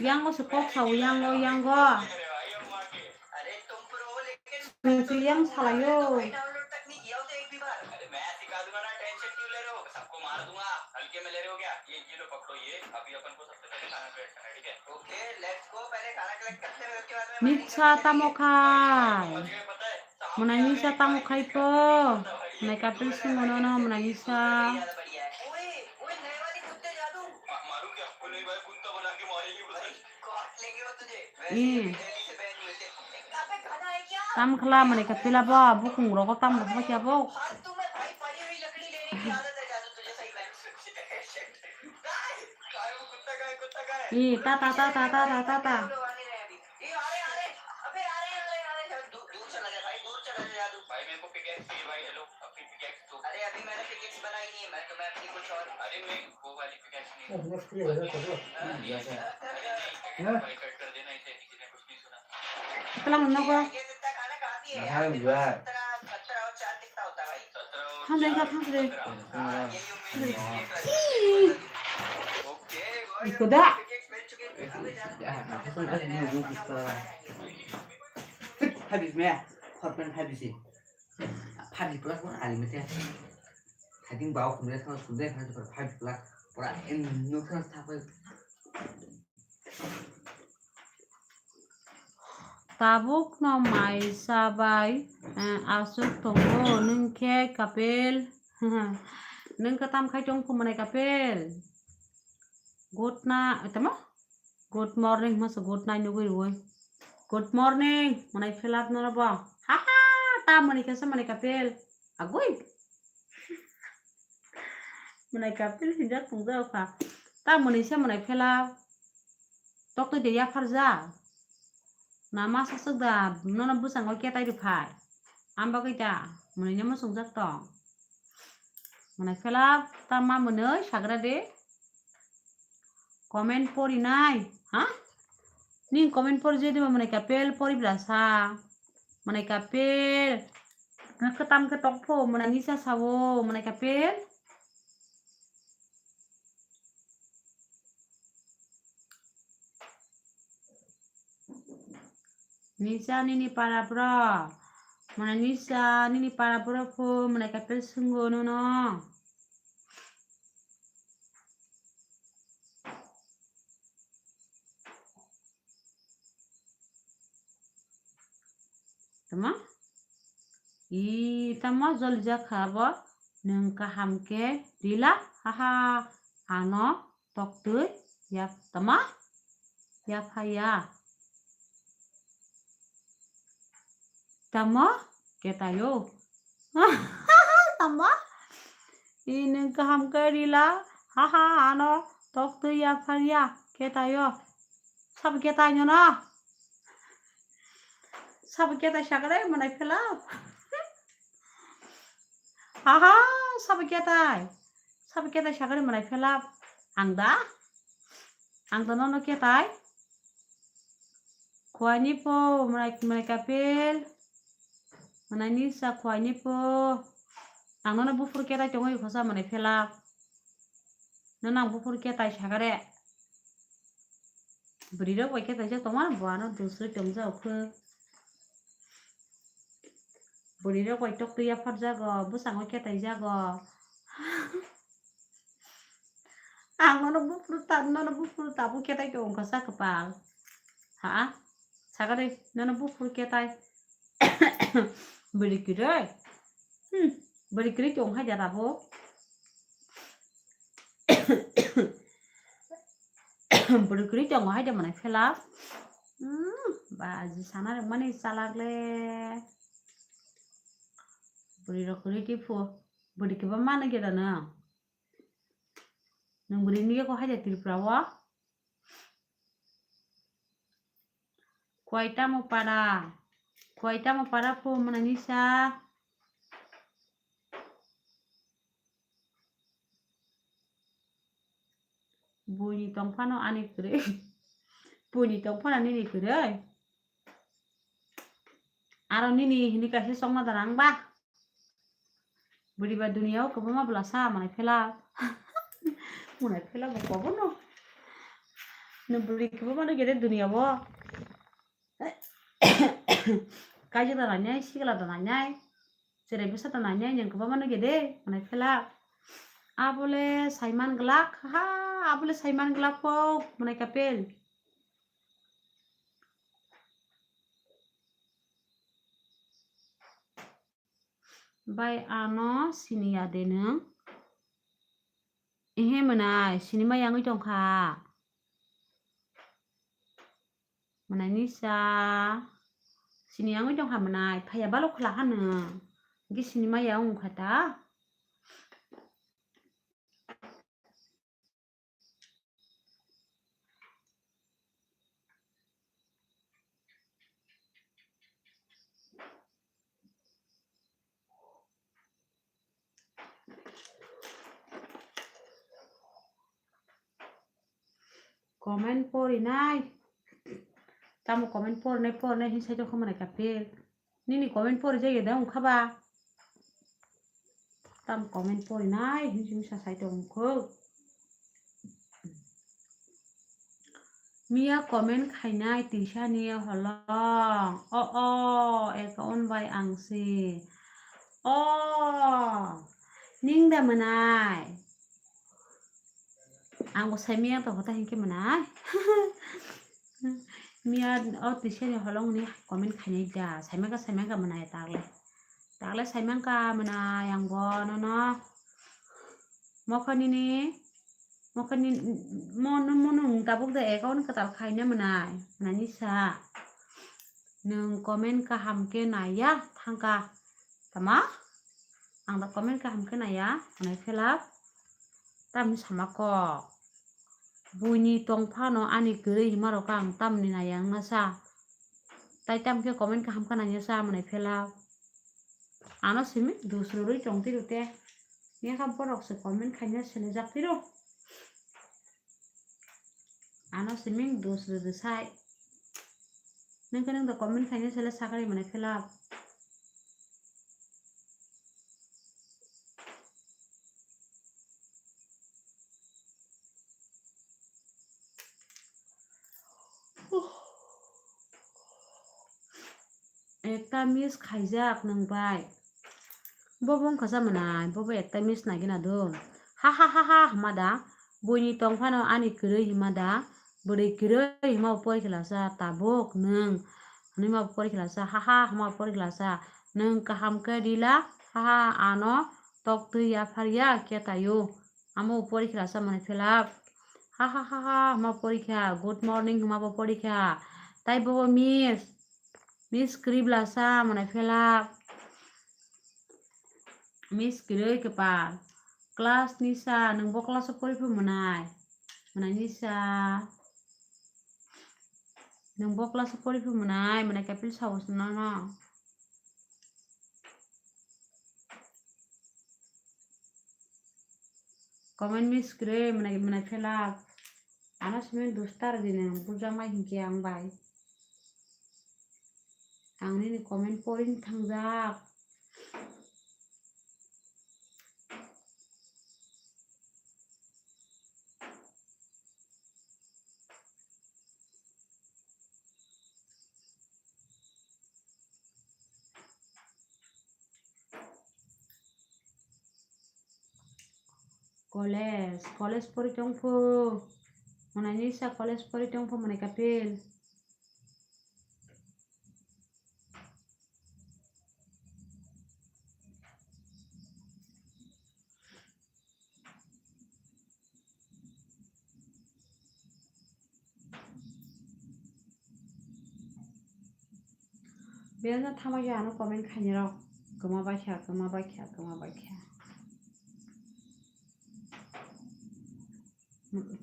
Yango se kok sao, yango, yango. Swngchwlwi ang salaio. Mitsa tamo khai? Mwnai misa tamo khai po? Mwnai kapil simo nono mwnai misa. Hmm. Tam khla mani ka pila bo, bukung rogo tam bo kya bo. Ih, ta, ta, ta. अरे, अभी मैंने पिकेक्स बनाई नहीं है, मैं तुम्हें अपनी कुछ और अरे, मैं वो वाली पिकेक्स नहीं। Tlang nogo. ये जितना खाना कहाँ दिए यार? Hai, gua. सत्रह, सत्रह और चार कितना होता है भाई? सत्रह और Thang dai, चार thang dai. सत्रह। हाँ, ये यूं Ih. Iko da. Habis me, hotman habis. Padi pula pun alim te. Tadi bau kumle thang kumle thang padi pula pura em nukha thapa. Tabuk no mai sabai, eh, aswk tongo nwng khe kapil. Nwng khe tam khai tong kho mwnai kapil. Good na-, tamo? Good morning, masa good night nugwi rwi. Good morning, mwnai philap nono bo. Ha ha, ta mwnai khe se mwnai kapil. Agwi. Mwnai kapil hinjak tongjak kha. Ta mwnai se mwnai philap. Tok twi de yaphar ja. Na ma saswk da, nono bwskango ketai rw phai. Am bagwi da, mwnwi no muchungjak tong. Mwnwi phela ta ma mwnwi sagra de. Comment porinai, ha? Ning comment pori je de ba mwnwi ka pel pori bla sa. Mwnai kapel. Kwtam khe tokpho, mwnai nisa sao, mwnai kapel. Nisa nini para bro. Mwnai nisa nini para bro pho, mwnai kapel swngo nono. Tama? I tama joli jakha bo? Nwng kaham khe rila? Haha, ano toktwi yak tama? Yaphaya. Tamo? Ketayo. Tamo? I nwng kaham khe rila? Haha, ano toktwi yapharya. Ketayo. Sabo ketai nono? Sabo ketai sakre mwnai phela. Haha, sabo ketai. Sabo ketai sakre mwnai phela. Ang da? Ang da nono ketai? Khwani po, mwnai, mwnai kapel. Mwnai nisa khwani po. Ang nono buphuru ketai tongwi khosa mwnai phela. Nono ang buphuru ketai sakare. Bwrwi rok bai ketai jak tongma bo ano dusrwi tongjago khe. Bwrwi rok bai toktwi yapharjago, bwskango ketai jago. Ang nono buphuru ta, nono buphuru tabuk ketai tong kha sa kwpal. Ha? Sakari nono buphuru ketai. Bwrwi kwrwi. Hmm. Bwrwi kwrwi tong hai da tabuk. Bwrwi kwrwi tong hai da mwnai phela. Hmm. Ba ji sana rwmani chalak le. Bwrwi rok kwrwi tiphu. Bwrwi kwbangma nw khe da nw. Nwng bwrwi nw khe ko hai da Tripura o. Khwai tamo para. Khwai tamo para phu mwnani sa. Buini tongphano ani kwrwi. Buini tongphano nini kwrwi. Aro nini hini kaisa chokma dara wng ba. Bwrwi ba duniya o kwbangma bwla sa mwnai phela. Mwnai phela bo kobo no. Nwng bwrwi kwbangma no gede duniya o. Kaijak da nainai, sikla da nainai, cherai bwsa da nainai, nwng kwbangma no gede mwnai phela. Abole saiman glak, ha, abole saiman glak kok mwnai kapel. Bai ano siniya de nwng? Ehe mwnai, sinima yangwi tongkha. Mwnai nisa, sini yangwi tongkha mwnai, phaiya balo khwla hano. Hwnkhe sinima yang wngkha ta. Comment porinai. Tamo comment porinai, porinai hin sai tongkha mwnai kapel. Nini comment pori jagya da wngkha ba? Tam comment porinai hinwi sa sai tong wngkho. Miya comment khainai tisa ni holong. O, o, account bai ang si. O, ning da mwnai. Ang bo sai miya to hota hinkhe mwnai. Miya o tisa ni holong ni comment khainai da. Sai mangka, sai mangka mwnai tagle. Tagle sai mangka mwnai ang bo nono. Mokha nini, mokha ni, mo, mo, mo nung tabuk da account kwtal khaina mwnai. Mwnai ni sa. Nwng comment kaham khe naiya thangka. Tama? Ang da comment kaham khe naiya, mwnai phela. Tamni sama kok. Buini tongphano ani kwrwi hima rok ang tamni naiya wngna sa. Tai tam khe comment kaham khe naiya sa mwnai phela. Ano simi dusrurwi tongtwi rw te. Yakha borok se comment khaina sele jak twi rw. Ano simi dusrurw sai. Nwng khe nwng da comment khaina sele sakari mane fill up. Ekta miss khaijak nwng bai. Bobo wngkha sa mwnai, bobo ekta miss nai gina do. Ha ha ha ha hima da. Buini tong phano ani kwrwi hima da. Bwrwi kwrwi hima bo pori khwlasa tabuk nwng. Hwnwi ma bo pori khwlasa ha ha hima bo pori khwlasa. Nwng kaham khe rila ha ha ano tok twi yaphar ya khe taio. Amo bo pori khwlasa mwnai fill up. Ha ha ha ha hima bo pori kha. Good morning hima bo pori kha. Tai bobo miss. Miss kwrwi bwlasa mwnai fill up. Miss kwrwi kwpal. Class ni sa, nwng bo class o pori phi mwnai? Mwnai ni sa. Nwng bo class o pori phi mwnai? Mwnai kapil sao swnano. Comment miss kwrwi mwnai, mwnai fill up. Ano simi dustar di nwng, buja mai hinkhe ang bai. Ang nini comment poring thangjak. College, college pori tongphu. Mwnai ni sa college pori tongphu mwnai kapil. Belno thama khe ano comment khainai rok. Kwma baikha, kwma baikha, kwma baikha.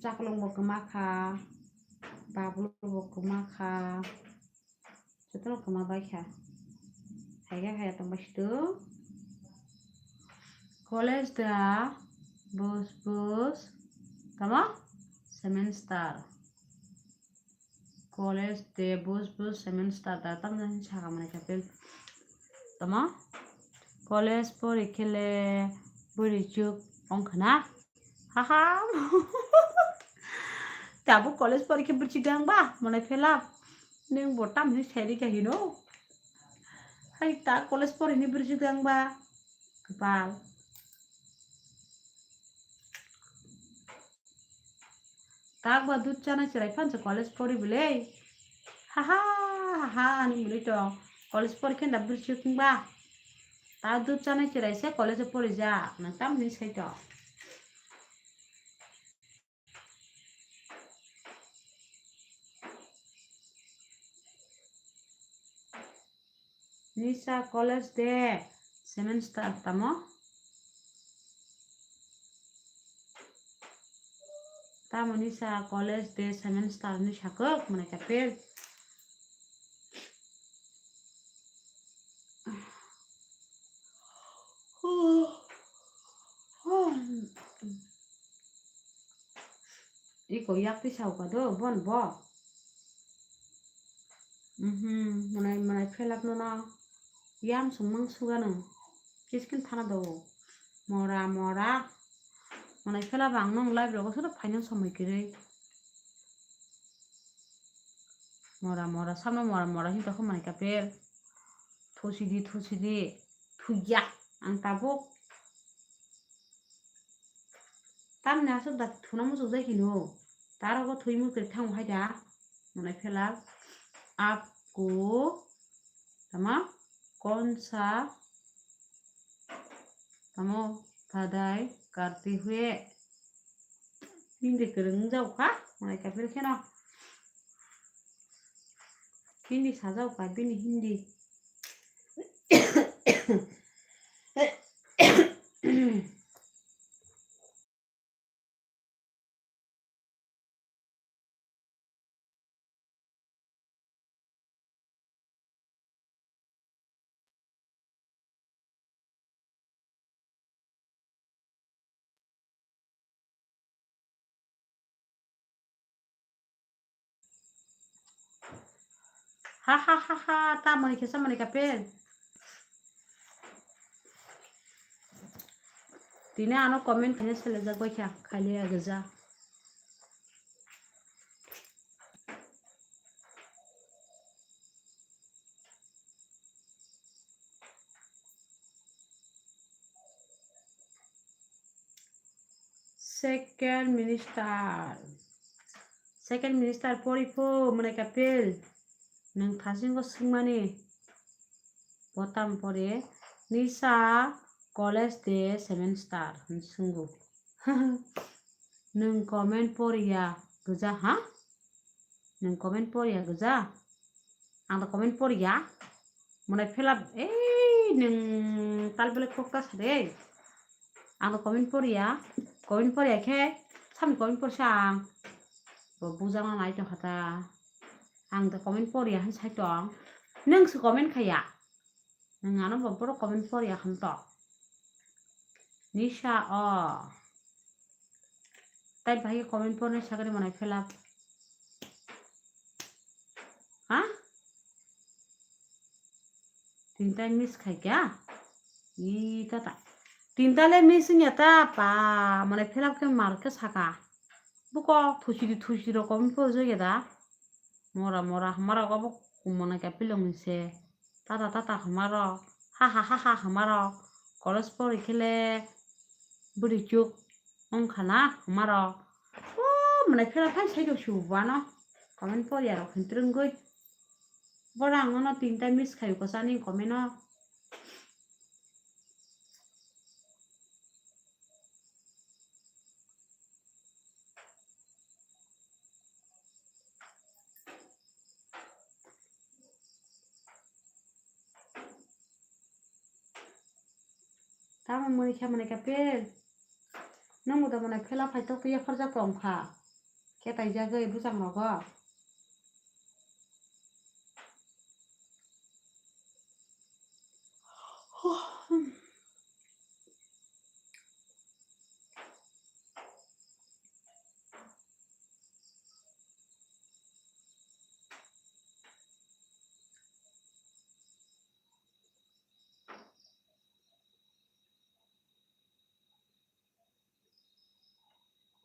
Chaklong bo kwma kha, bablu bo kwma kha. Jotono kwma baikha. Haiga haiya tongbai situ. College da bus bus. Tamo? Semester. College de bus bus semester da tamjani saka mani kapil. Tamo? College pori khele buri chuk ongkhana. Haha. Tabuk college pori khe buri chuk dang ba? Mane fill up. Neng bo tamni seri ka hino. Hai ta college pori ni buri chuk dang ba? Kwpal. Tak ba dud chanai chwrai phan se college pori bwle. Haha, haha, ani bwle to college pori khe da bwrwi chuk ba. Ta dud chanai chwrai se college pori ja, nang tam ni sai to. Nisa college de semester tamo? Tamo Nisa college de semester ni sakok mane kapil. Iko yak tisao ka do bon bo. Mhm, mwnai mwnai fill up no na yam sung mang suga no. Kiskin thana do. Mora mora. Mwnai fill up ang nung live rogo suro final somoi kiroi. Mora mora samno mora mora hin tokho mwnai kapel. Thusi di thusi di. Thuya ang tabuk. Tamni aswk da thuna muchuk jai hino. Tarogo thwi muchuk thang hai da. Mwnai phela. Apko. Tama? Konsa. Tamo? Padai. Karti hue. Hindi kwrwng wng jao kha. Mwnai kaphil kheno. Hindi sajao kha. Bini hindi. Ha ha ha ha, ta mani khe sa mani kapel. Tini ano comment khaina selejak bai kha, khailia gija. Second minister. Second minister pori pho mwnai kapil. Nwng thasingo swngmani. Botam pore Nisa college de semester hwn swnggo. Nwng comment poriya gwja ha? Nwng comment poriya gwja? Ang da comment poriya. Mwnai philap, ei, nwng tal belai kokta sa de. Ang da comment poriya. Comment poriya khe, samni comment porsa ang. Bo bujama nai tongkha ta. Ang da comment poriya hwn sai tong. Nwng se comment khaiya. Nwng ano bo borok comment poriya hwn to. Nisa o. Tai bahai comment pornai sakani mwnai philap. Ha? Tinta miss khai kya? Ii tata. Tinta le miss wngya ta pa. Mwnai philap khe mar khe saka. Buko thusi di thusi rok comment porjak ya da. Mora mora hama rok obo mwnai kapil wngwi se. Tata tata hama rok. Ha ha ha ha hama rok. College pori khe le bwrwi chuk wngkha na hama rok. O mwnai philap hai sai rok su bo ano. Comment poriya rok hwn twrwngwi. Boro ang nono tinta miss khai kwchani comment o. Tamo mwnwi khe mwnwi khe pel. Nwng bo da mwnwi phela phai tok twi yapharjak tong kha. Khe taijagwi bwsang rogo.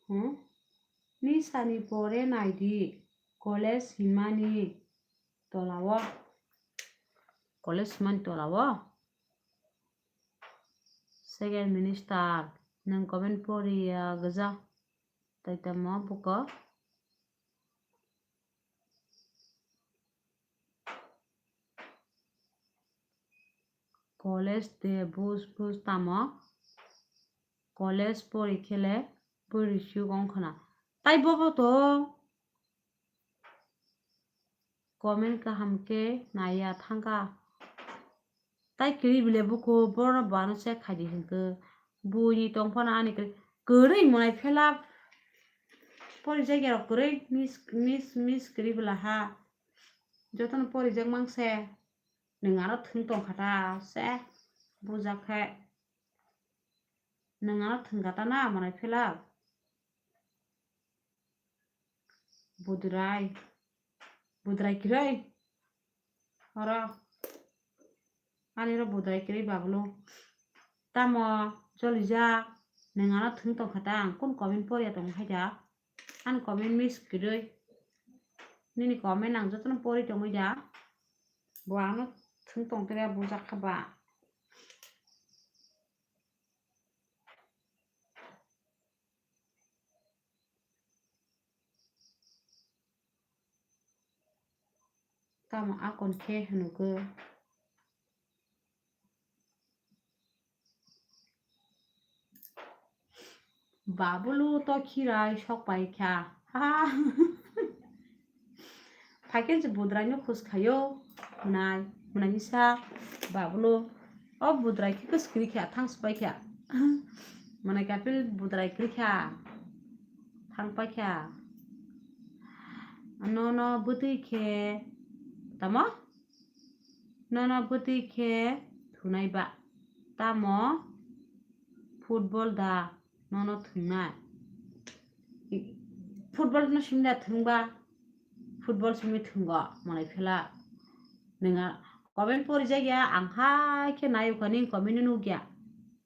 Hmm? Nisani pore naidi, college himani tolao. College himani tolao. Second minister, nwng comment poriya gwja. Tai tamo buko. College de bus bus tamo. College pori khele bwrwi suk wng khwna. Tai bobo to comment kaham khe naiya thangkha. Tai kwrwi bile buko borok bo ano check khaidi hinkhe. Buini tongphano ani kwrwi, kwrwi mwnai phela. Porijak ya rok kwrwi miss, miss, miss kwrwi bwla ha. Jotono porijak mang se. Nwng ano thwng tong kha ta se. Bujak khe. Nwng ano thwng kha ta na mwnai phela. Budrai. Budrai kwrwi. Oro. Ani oro budrai kwrwi babulu. Tamo jolijak. Nwng ano thwng tong kha ta ang kun comment poriya tong kha ja. Ani comment miss kwrwi. Nini comment ang jotono pori tongwi ja. Bo ano thwng tong khe bujak kha ba. Tamo akon khe hwnukhe. Babulu to khirai sok pai kha. Ha. Phaikhe je budrai no khus khayo. Mwnai, mwnai misa babulu. O budrai khe kwswk kwrwi kha, thang swpai kha. Mwnai kapil budrai kwrwi kha. Thang pai kha. Nono bwtwi khe tamo? Nono bwtwi khe thunai ba. Tamo football da nono thwngnai? Football no simi da thwngba? Football simi thwngo mwnai phela. Nwng a comment porijak ya, ang hai khe nai o kha, nini comment no nukya.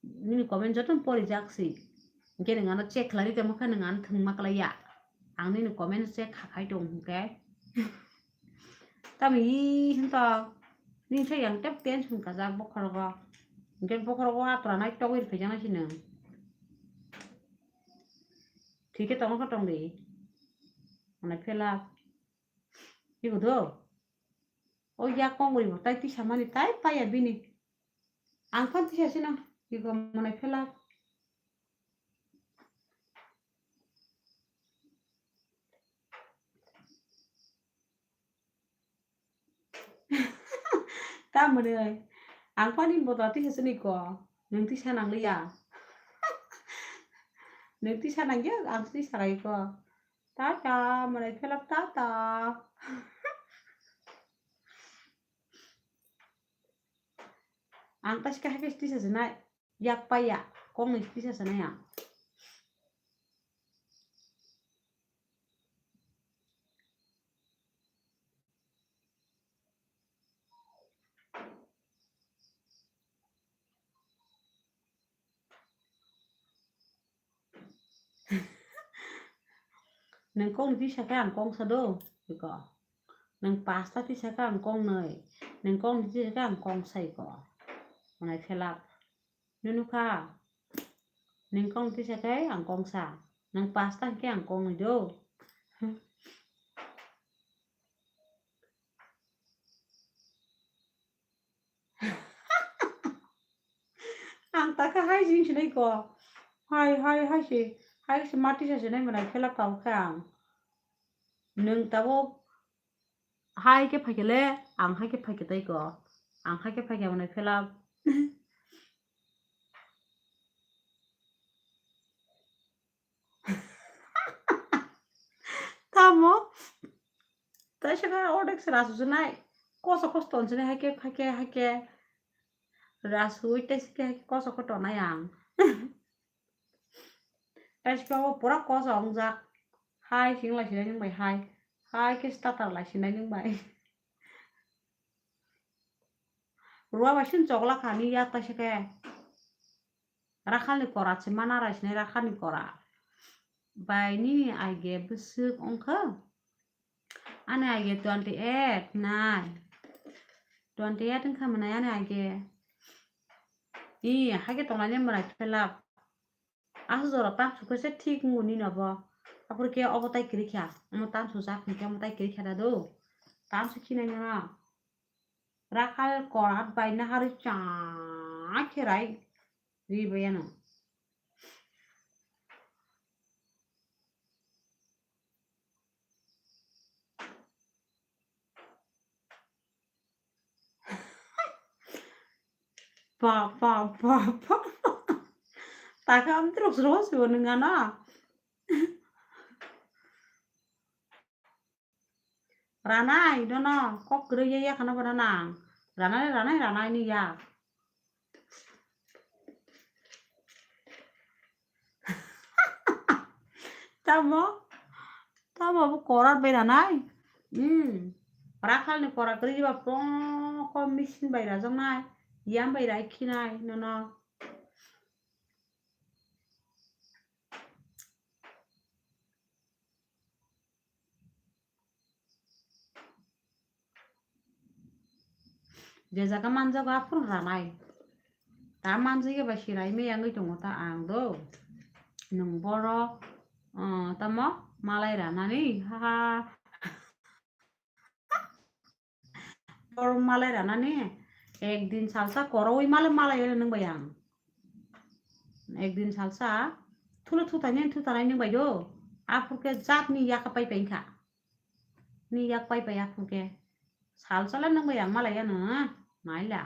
Nini comment joto porijak si. Hinkhe nwng ano check khlai ri tongma kha, nwng ano thwngma klai ya. Ang nini comment check kha khai tong hinkhe. Tamo i hinto nini sai yang tep tension kajak bokhorogo. Hinkhe bokhorogo atra nai togwi rwphaijaknai si nwng. Thwi khe tongna khe tong di. Manai phelak. Iko do. O yak kongri bo tai tisa mani tai paya bini. Ang phan tisa sino. Iko manai phelak. Tamoni ang pani botol tisa sini ko. Nwng tisa nang liya. Nwng tisa nang ya, ang tisa rai ko. Tata, manai phelak tata. Ang taske hai ke tisa sinai. Yak paya, kong ni tisa sinai ang. Nwng kong ni tisa khe ang kong sa do, iko. Nwng pasta tisa khe ang kong nwi. Nwng kong ni tisa khe ang kong sa, iko. Manai phelak. Nunu kha. Nwng kong tisa khe ang kong sa. Nwng pasta khe ang kong nwi do. Ang takha hai jing sinai ko. Hai, hai, hai se. Hai se mati sa sinai manai phelak tau khe ang. Nwng tabuk hai khe phaikhe le, ang hai khe phaikhe tai ko. Ang hai khe phaikhe manai phelak. Tamo? Tai saka ordek se rasu se nai. Koso kosto se nai, hake, hake, hake. Rasu tai saka hake koso koto nai ang. Tai saka o pura koso ongjak. Hai sing lai sinai nung bai hai. Hai ke starter lai sinai nung bai. Ruwa bai sin chokla kha ni ya tai saka. Rakhalni kora se mana rai sinai rakhalni kora. Bai nini aige bwswk wngkha? Ani aige twenty eight nai. Twenty eight wngkha mwnai ani aige. I, haikhe tongnai le mwrai phelak. Aswk jora tamsuk khe se thik wngwi nini obo. Aphuru khe obo tai kwrwi kha. Omo tamsuk jak hinkhe omo tai kwrwi kha da do. Tamsuk khinai nw. Rakhal korat bai naharwi cha khe rai ri bai ano. Pa, pa, pa, pa. Takha amtwrok sro sibo nung ano. Ranai dono kok kwrwi ya yakhano bono nang. Ranai, ranai, ranai ni ya. Tamo? Tamo bo korat bai ranai? Hmm. Rakhalni korat kwrwi ba pong ko machine bai rajaknai. Yam bai rai khinai nono. Je jaga manjago aphuru ranai. Ta manjui eba sirai me yangwi tongo ta ang do. Nwng borok, ah, tamo malai ranani, ha, ha. Borok malai ranani, ekdin salsa koroui malai, malai nung bai ang. Ekdin salsa, thulo thutanai, thutanai nung bai do. Aphuru khe jat ni yaka pai pai kha. Ni yak pai pai aphuru khe. Sal sala nang bai ang malai ano. Naila.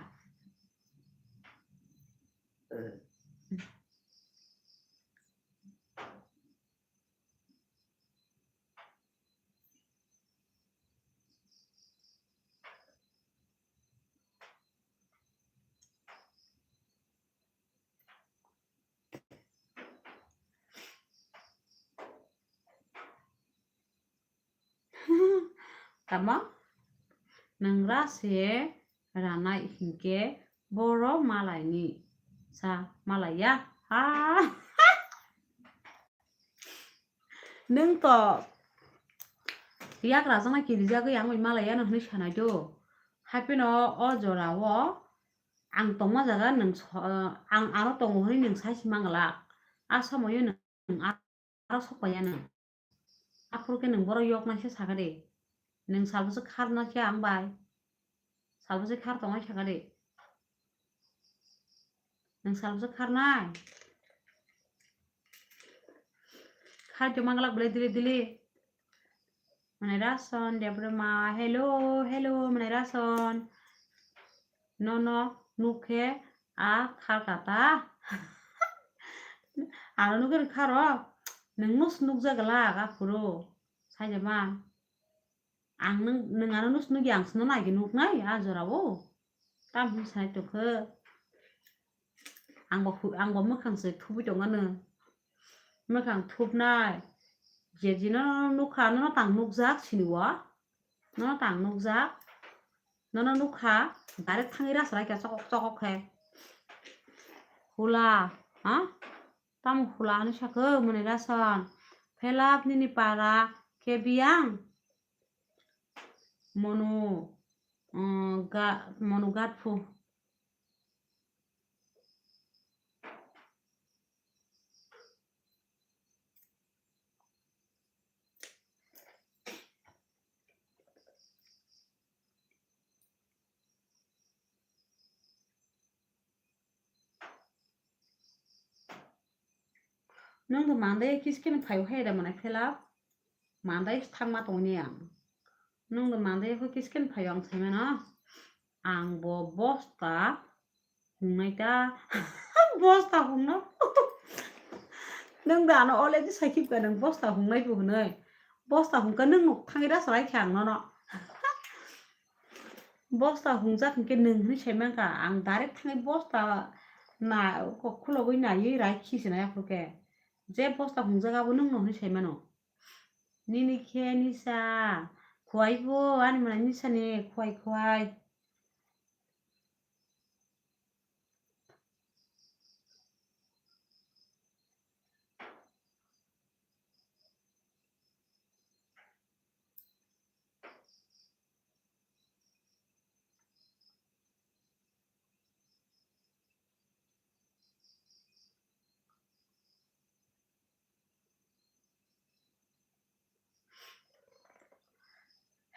Tamo? Nwng ra se ranai hinkhe boro malaini sa malaiya. Ha. Nwng to yak rajaknai kirijagwi ang bai malaiya no hwnwi sanai do. Hapheno o jora o ang tongma jaga nwng so-, ang aro tongo hwnwi nwng sai si manglak. A somoyo nwng aro sok paiya nwng. Aphuru khe nwng borok yok naisa sakha de. Nwng salbwswk kharnai khe ang bai. Salbwswk khar tongnai sakha de. Nwng salbwswk kharnai. Khar tongma glak belai dili dili. Mane Rason Debbarma, hello, hello, mane Rason. Nono nukhe a khar kata. Ano nukhe kharo. Nwng nus nukjak glak aphuru. Saijama. Ang nwng, nwng ano nus nukya ang sino nai nuknai a jora o. Tam hwn sai tongkhe. Ang bo hu-, ang bo mwkhang se thubui tongano. Mwkhang thupnai. Je jino nukha, nono tang nukjak sini o. Nono tang nukjak. Nono nukha, direct thangwi ras rai kha chokok chokok khe. Hula, ha? Tamo hula hwnwi sakhe mwnwi rason. Phelap nini para khe biyang. Monu, um, ga-, monu gatphu. Nwng do mandai kiskeno phaio hai da mwnai phela. Mandai thangma tongni ang. Nwng do mandai kho kiskeno phaio ang saimano. Ang bo bosta hungnai ta. Bosta hungno. Nwng do ano already saikip ka nwng bosta hungnai bo hwnwi. Bosta hungka nwng nuk thangwi da salai kha ang nono. Bosta hungjak hinkhe nwng hwnwi saimankha, ang direct thangwi bosta na kok khulogwi naiwi rai khisinai aphuru khe. Je bosta hungjak abo nwngno hwnwi saimano. Nini khe nisa khuwai bo ani mwnai nisani khuwai khuwai.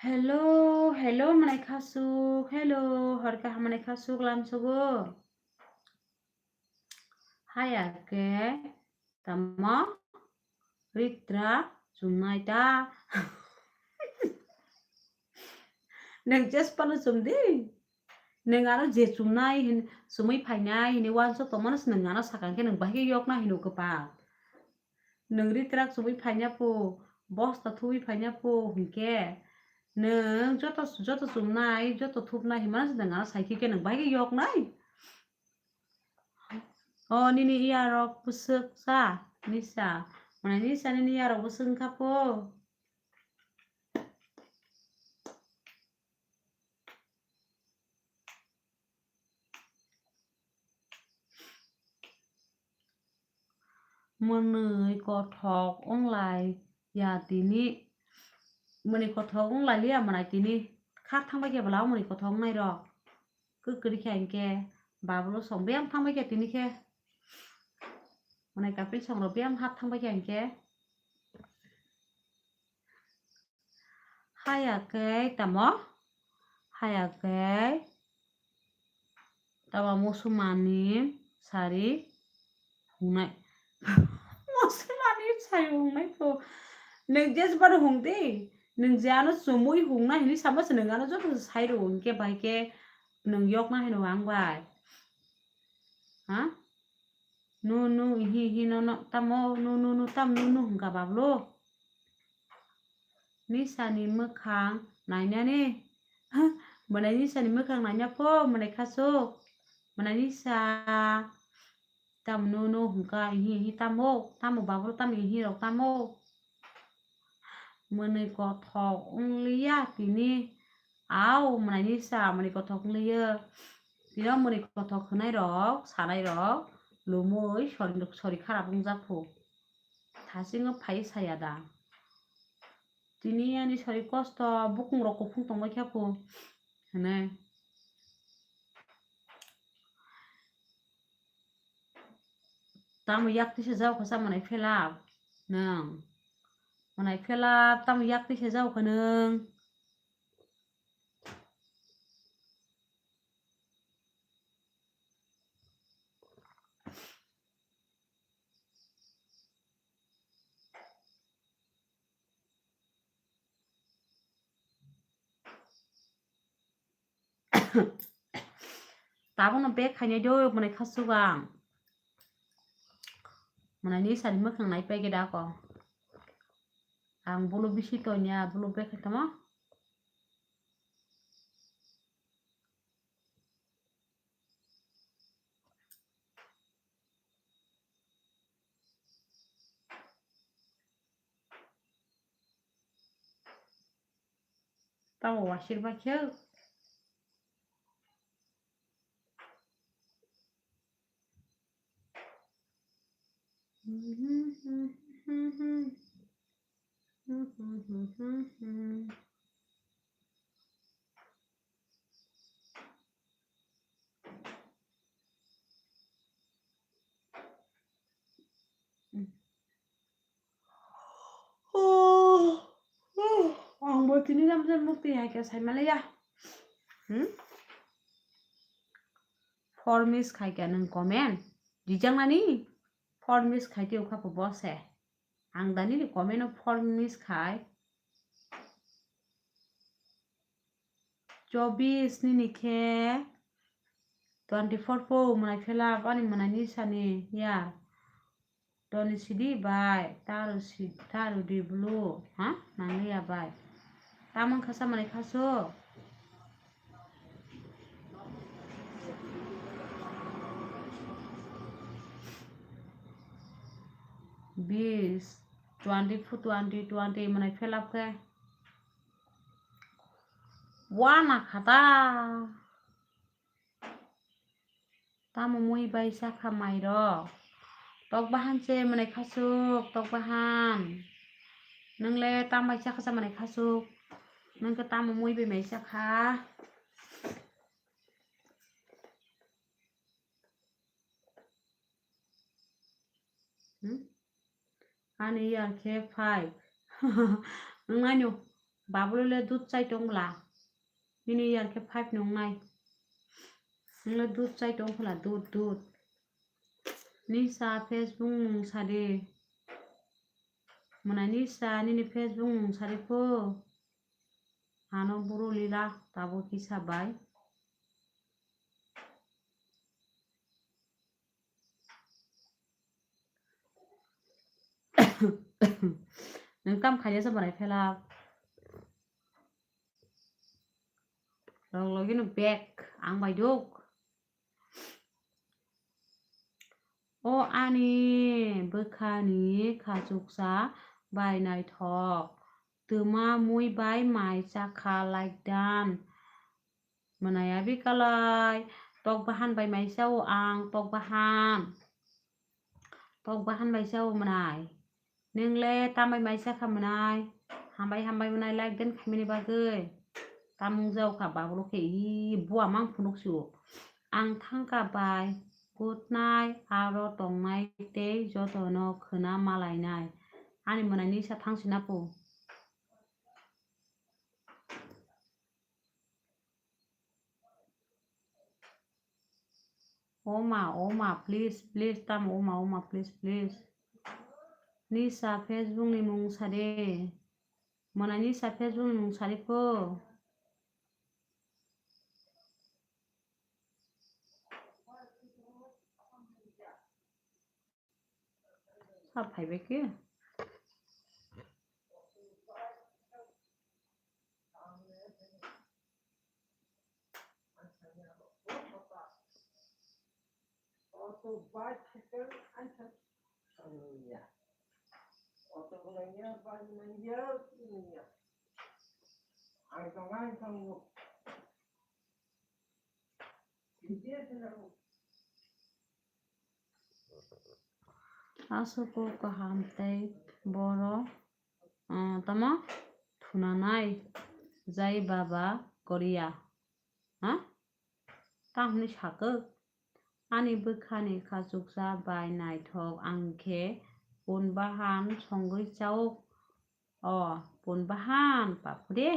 Hello, hello, mwnai khasuk, hello, hor kaham mwnai khasuk lamsogo. Haya khe tamo ritra chumnai ta. Nwng jesphano chumdi. Nwng ano je chumnai hin, chumui phainai hinwi uansuk tongmano se nwng ano sakang khe nwng bahai khe yokna hino kwpal. Nwng ritrak chumui phaina pho, bosta thubui phaina pho hinkhe nwng joto, joto chumnai, joto thubnai hinmano se nwng ano saikhe khe nwng bahai khe yoknai. O nini iyarok bwswk cha, nisa. Mane nisa nini iyarok bwswk wngkha pho. Mwnwi kothok wnglai ya tini. Mwnwi kothok wnglai liya mwnai tini. Kha thangbai khe bwla mwnwi kothok wngnai rok. Kwkri khe hinkhe babulo song biyang thangbai khe tini khe. Mwnwi kapri song rok biyang hap thangbai khe hinkhe. Haya khe tamo? Haya khe tamo musumani sari hungnai. Musumani sari hungnai pho. Nwng jesbaro hungdi. Nwng je ano chumui hungnai hinwi sama se nwng ano joto se sai rwo hinkhe bai khe nwng yokna hino ang bai. Ha? Nu, nu, ihi, ihi, no, no, tamo, nu, nu, nu, tam, nu, nu, hwnkha bablo. Nisani mwkhang nainani. Mwnai nisani mwkhang naina pho, mwnai khasuk. Mwnai nisa. Tam, nu, nu, hwnkha, ihi, ihi, tamo, tamo, bablo, tam, ihi, rok, tamo. Mwnwi kothok wngliya tini. Au, mwnai ni sa, mwnai kothok wng liyo. Tino mwnai kothok hwnai rok, sanai rok, lumui sori, sori kharap wng jak phu. Thasing o phai saya da. Tini ani sori kosto, bukung rok kuphung tongbai kha phu. Hwnwi. Tamo yak tisa jao kha sa mwnai phelap nwng. Mwnai phelap tamo yak tisa jao kha nwng. Tabukno bag khainai do, mwnai khasuk ang. Mwnai ni sani mwkhang nai paikhe da ako. Ang bulu bisi tonya, bulu bag khai tamo. Tamo wasir ba khe. Ang bo tini jam jam mukti hai khe sai maliya. Hmm? Four miss khai khe nwng comment rijak nani? Four miss khai twi ukha pho bo se. Ang da nini comment o four miss khai. Chobis nini khe twenty four po mwnai phelap ani mwnai ni sani ya. Toni sidi bai, taru si, taru di bulu, ha? Nangli ya bai. Tamang khasa mwnai khasu. Bis, twenty four, twenty, twenty mwnai phelap khe. Wana khata. Tamo mui bai sakha mairok? Tok bahan se mwnai khasuk, tok bahan. Nwngle tam bai sakha sa mwnai khasuk? Nwnke tamo mui bai mai sakha? Hmm? Ani iyar khe five. Wng naino, babulole dud chai tong bwla. Nini iyar khe five nung nai. Wngla dud chai tong khwla, dud, dud. Nisa Facebook mung sadi. Mwnai nisa nini Facebook mung sadi pho. Ano buru lila tabuk kisa bai. Nwng tam khaina se mwnai phelak. Log logino bag ang bai duk. O ani bwkhani khachuksa bai naithok. Twma mui bai mai chakha like dan. Mwnai abi kalai, tok bahan bai mai sao ang, tok bahan. Tok bahan bai sao mwnai. Nwngle tambai mai sakha mwnai. Hambai hambai mwnai like den khaimani bagwi. Tamung jao kha babulu khe i bua mang phunuk sio. Ang thangkha bai, good night, aro tongnai tei jotono khwna malainai. Ani mwnai nisa thang sina po. Oma, oma, please, please, tam oma, oma, please, please. Nisa Facebook ni mung sade. Mona nisa Facebook ni mung sade ko. Sa phaibai khe. Aswk kaham tei boro, ah, tamo thunanai jai baba Korea. Ha? Tamni sakuk? Ani bwkhani khachuksa bai naithok ang khe pun bahan songwi chauk. O, pun bahan, papre.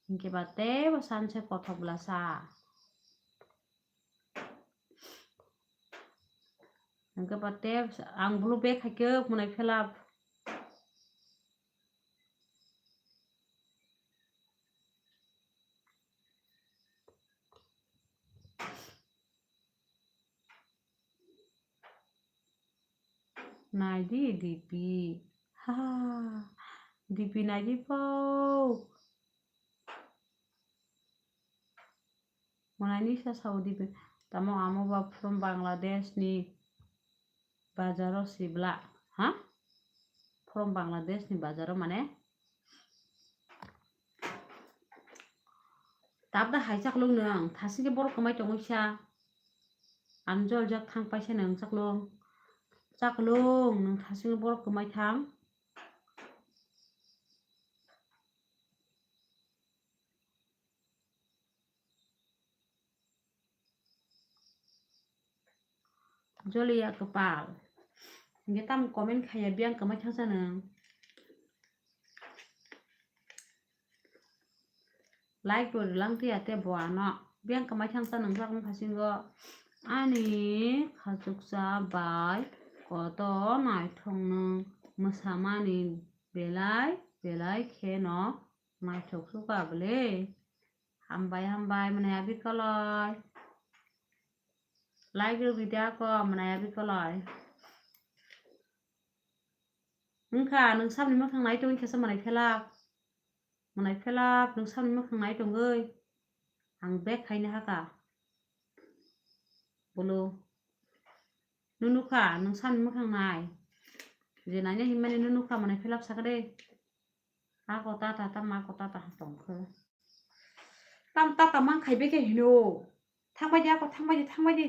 Hinkhe ba teibo sanse kothok bwlasa. Hinkhe ba tei ang bulu bag haikhe mwnai phelap. Naidi D P. Ha, D P naidi po. Mwnai ni sa Saudi be, tamo amo ba from Bangladesh ni bazaro sibla, ha? From Bangladesh ni bazaro mane. Tabda hai chaklung nung, thasing khe borok kwmai tongwi sa. Ang joljak thang paisa nung chaklung. Chaklung nung thasing khe borok kwmai thang. Joliya kwpal. Hinkhe tamo comment khaiya biyang kwmai thangsa nung. Like bo rwlang tiya te bo ano. Biyang kwmai thangsa nung jak wngkha singo. Ani khachuksa bai koto naithok nung mwsamani belai belai kheno naithok suka bwle. Hambai hambai mwnai abi koloi. Like rwgwi de ako mwnai abi koloi. Wngkha nwng sabni mwkhang nai tongwi khe se mwnai phelak. Mwnai phelak nwng sabni mwkhang nai tongwi. Ang bag khaina haka. Bolo. Nunu kha nwng sabni mwkhang nai. Je naina hinmani nunu kha mwnai phelak sakha de. Ako tata tamo ako tata tongkhe. Tam tata mang khai beke hino. Thangbai di ako thangbai di thangbai di.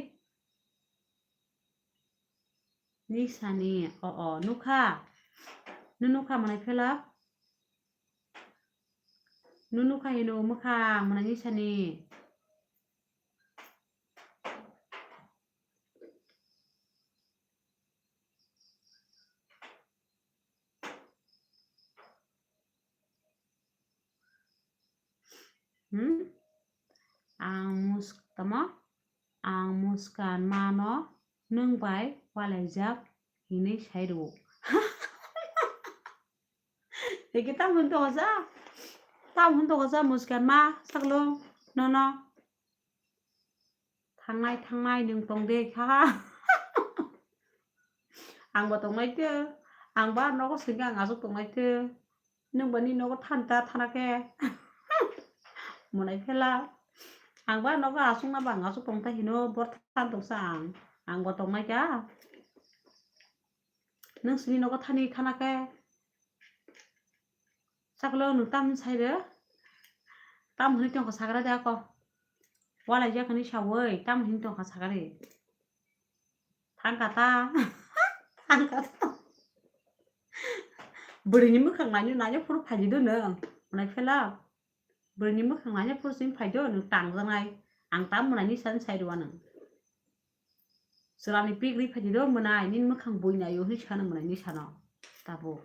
Nisani o o nukha. Nu nukha mwnai phelak. Nu nukha hino mwkhang mwnai nisani. Hmm? Ang mus-, tamo? Ang muskan mano nwng bai walaijak hinwi sai rwo. Eke tam hwn tongo sa? Tam hwn tongo sa muskan ma saklo nono? Thangnai, thangnai, nwng tong de kha. Ang bo tongnai tei. Ang ba nogo sengkhe ang aswk tongnai tei. Nwng ba ni nogo thanta thana khe. Mwnai phela. Ang ba nogo aswk na ba ang aswk tong ta hino bor than tong sa ang. Ang bo tongnai kha. Nwng sini nogo thani thana khe. Saklo nwng tam sai de. Tam hwnwi tongkha sakra de ako. Walai jak hwnwi sawi tam hwnwi tongkha sakari. Thangkha ta. Thangkha ta. Bwrwini mwkhang naino naino phuru phaidi do nwng. Mwnai phela. Bwrwini mwkhang naina phuru simi phai do, nwng tangjaknai. Ang ta mwnai ni sani sai rwna nwng. Chwlani pik ri phai di do mwnai, nini mwkhang bui naio hwnwi sano mwnai ni sano. Tabuk.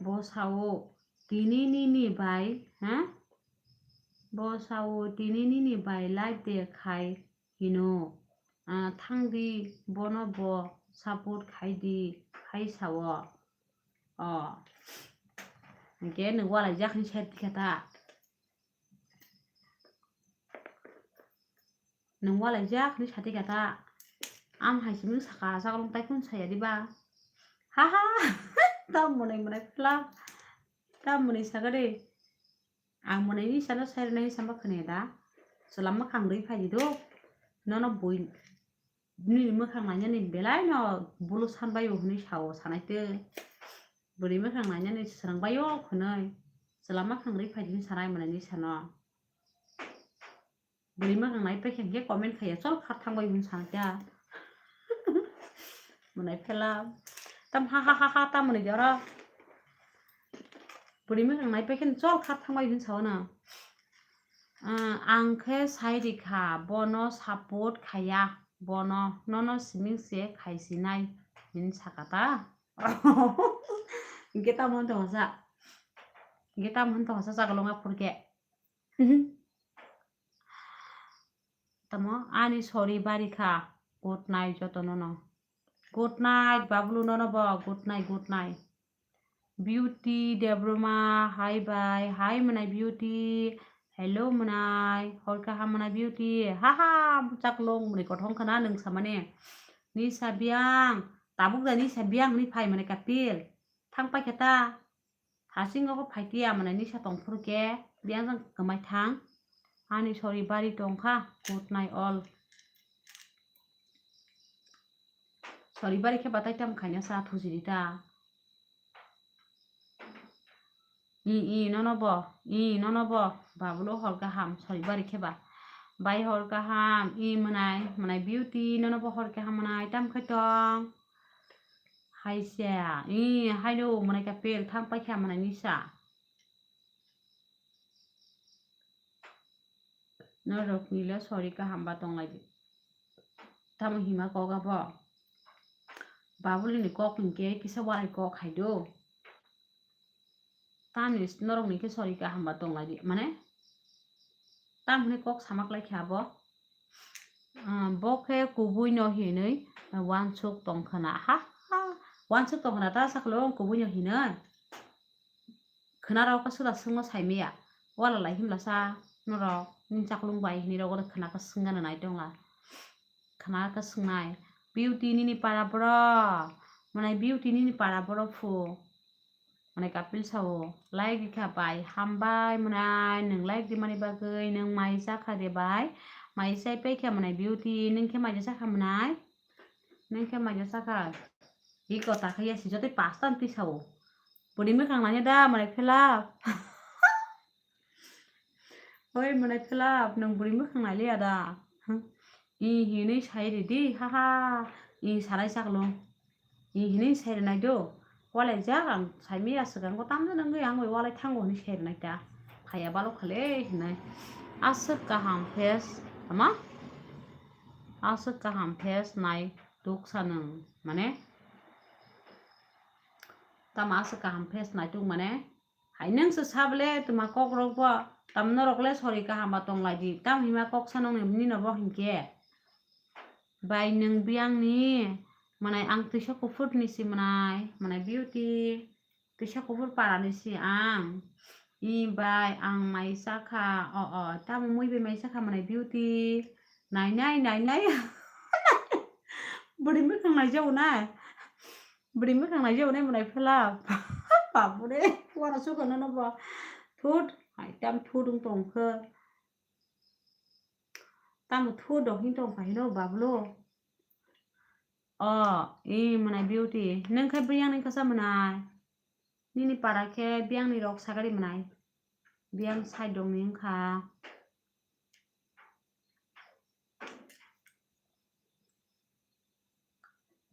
Bo sao, "Tini nini bai, ha?" Bo sao, "Tini nini bai live de khai hino, ah, thangdi, bono bo support khai di," khai sao. O, hwnkhe nwng walai jak hwnwi sai tikha ta. Nwng walai jak hwnwi sati kha ta. Am hai simi saka sakolong tai phun saya diba. Ha ha. Ta mwnai mwnai phla. Tamoni sakari. Ang mwnai ni sano sai rwnai sama khwna da. Chwla mwkhang rwi phai di do. Nono bui nini mwkhang nainani belai no bulu san bai o hwnwi sao sanai twi. Bwrwi mwkhang nainani swrang bai o khwnwi. Chwla mwkhang rwi phai di sanai mwnai ni sano. Bwrwi mwkhang nai paikha hwnkhe comment khaiya, chol kha thang bai hwn sanai ta. Mwnai phela. Tam ha ha ha ha tam mwnai jora. Bwrwi mwkhang nai paikha chol kha thang bai hwn sao na. Ah, ang khe sai rikha, bono support khaiya, bono nono siming se khaisinai hin sakata. Hwnkhe tamo hwn tongsa. Hwnkhe tamo hwn tongsa chakolonga phurkhe. Tamo ani sori barikha. Good night joto nono. Good night Bablu nono bo. Good night, good night. Beauty Debroma, hi bai, hi mwnai Beauty. Hello mwnai, hor kaham mwnai Beauty. Ha ha, chaklong mwnai kothong khana nwng samani. Nisa biyang, tabuk da nisa biyang ni phai mwnai kapil. Thang paikha ta. Hasing nogo phai tiya mwnai nisa tong phuru khe biyang jang kwmai thang. Ani sori bari tong kha, good night all. Sori bari khe batai tam khaina sa thusi di ta. I, i, nono bo, i, nono bo, Bablu hor kaham, sori bari khe ba. Bai hor kaham, i mwnai, mwnai Beauty, nono bo hor kaham mwnai, tam khai tong. Hai se, i, hai do, mwnai kapil, thang paikha mwnai nisa. Norok nile sori kaham ba tong lai di. Tamo hima kok abo? Babuli ni kok hinkhe kisa walai kok hai do. Tamni norok ni khe sori kaham ba tong lai di. Mane, tam hwnwi kok samak lai khe abo. Ah, bo khe kubui no hinwi wansuk tong khna. Ha, ha. Wansuk tong khna ta saklo kubui no hinwi. Khna rok suda swngno saimaya. Wala lai himlasa norok nini chaklung bai hinwi rok khna ka swngna nai tongla. Khna ka swngnai. Beauty nini para boro. Mwnai Beauty nini para boro phu. Mwnai kapil sao. Like rikha bai. Hambai mwnai. Nwng like rimani bagwi nwng mai chakha de bai. Mai chai paikha mwnai Beauty. Nwng khe mai chakha mwnai. Nwng khe mai chakha. Iko ta khe yasi jotoi pasta ni twi sao. Bwrwi mwkhang nanya da mwnai phela. Oi mwnai phela nwng bwrwi mwkhang nai liya da. I hinwi sai ridi ha ha. I sanai saklo. I hinwi sai rwnai do. Walai jak ang saimaya swkang ko tamjani wngwi ang bai walai thango hinwi sai rwnai ta. Khaya balo khale hinwi. Aswk kaham face ama. Aswk kaham face nai tuksa nwng mane. Tamo aswk kaham face nai tuk mane. Hai nwng se sabole tuma kok rok bo tam norok le sori kaham ba tong lai di. Tam hima kok sanong ni nino bo hinkhe. Bai nwng biyang ni mwnai ang twisa kuphur ni si mwnai, mwnai Beauty. Twisa kuphur para ni si ang. I bai ang mai chakha. O, o, tamo mui bai mai chakha mwnai Beauty. Nai, nai, nai, nai. Bwrwi mwkhang nai jago nai. Bwrwi mwkhang nai jago nai mwnai phela. Bapure, wara suka nono bo. Thut, hai tam thut wng tong khe. Tamo thut dok hin tong kha hino Bablu. O, i mwnai Beauty. Nwng khe biyang ni kasa mwnai. Nini para khe biyang ni rok sagari mwnai. Biyang side dong ni wngkha.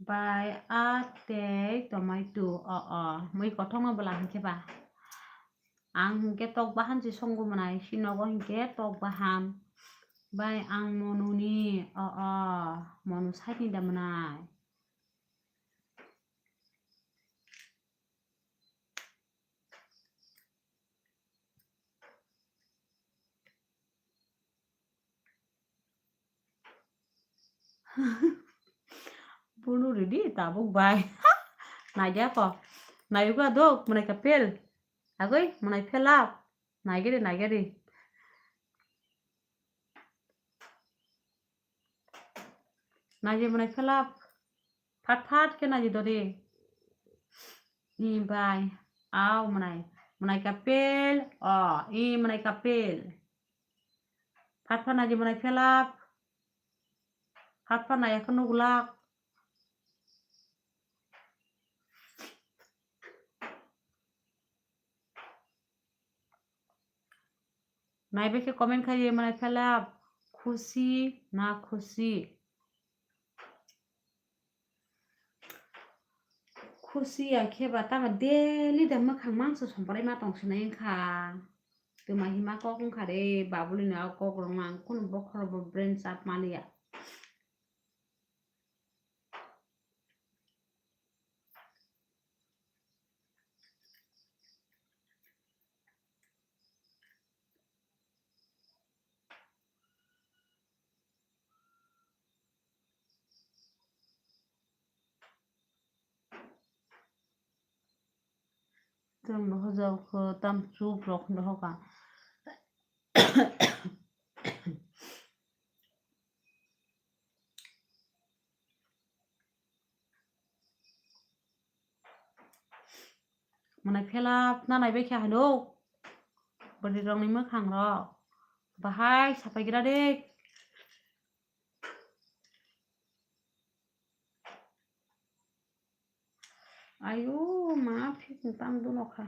Bai a tei tomato, o, o, mui kothokno bwla hinkhe ba. Ang hinkhe tok bahan se songo mwnai, si nogo hinkhe tok bahan. Bai ang monuni, o, o, monu side ni da mwnai. Bunu ridi tabuk bai. Naidi ako. Naiuga dok, mwnai kapel. Agoi, mwnai phela. Naigiri, naigiri. Naidi mwnai phela. Phat phat khe naidi dori. Ni bai. Au mwnai. Mwnai kapel, o, i mwnai kapel. Phat phat nai di mwnai phelap. Phat phat nai yakhe nuglak. Naibe khe comment khai di mwnai phelap. Khusi na khusi? Khusi ya khe ba tamo daily da mwkhang mangso somporai ma tong sinai wngkha. Twma hima kok wngkha re, babuli ni a kok rok mang kunu bokhoro bo brain chap maliya. Tamo hojak kho, tam chup rok hwnwi hoka. Mwnai phelap na naibai khe hano. Bwrwi rokni mwkhang rok. Bahai sapai gra de. Ayo, ma phikni tang dono kha.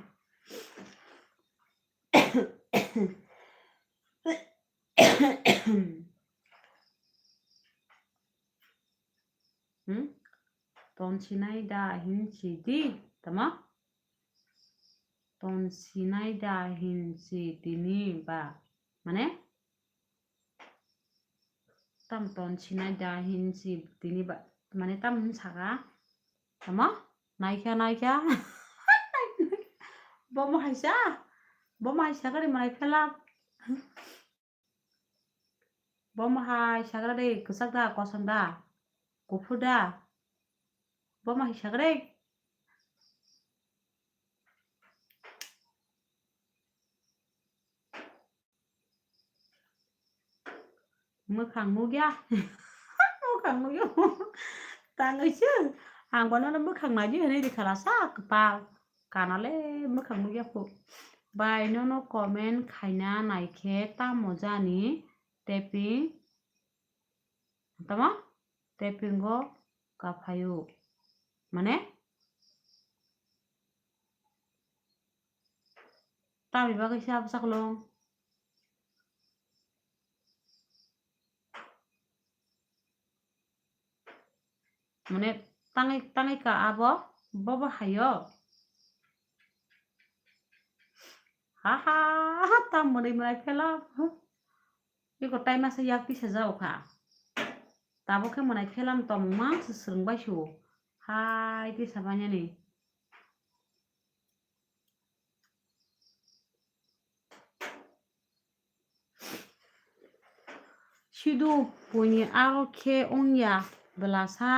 Hmm? Ton sinai da hin si di, tama? Ton sinai da hin si tini ba. Mane? Tam ton sinai da hin si tini ba. Mane tam hin saka. Tama? Naikha, naikha. Bomo haisa. Bomo haisa gari mwnai phelap. Bomo hai sagra de, kwchak da, kosom da, kuphur da? Bomo hai sagra de. Mwkhang nukya. Mwkhang nukya. Tangwi se. Ang bono mwkhang naidi hwnwi rikha lasa kwpal. Kanale mwkhang nukya khu. Bai nono comment khaina naikhe tamo jani tapping. Tamo? Tapping o kaphaio. Mane? Tamni bagwi se abo chaklong? Mane tangwi, tangwi ka abo, bobo haio. Ha ha, tam mwnwi mwnai phela. Iko tai masa yak tisa jao kha. Tabuk khe mwnai phelam tongmung mang se swrwng bai su. Hai tisa bainani. Sidu buini aro khe wngya bwlasa.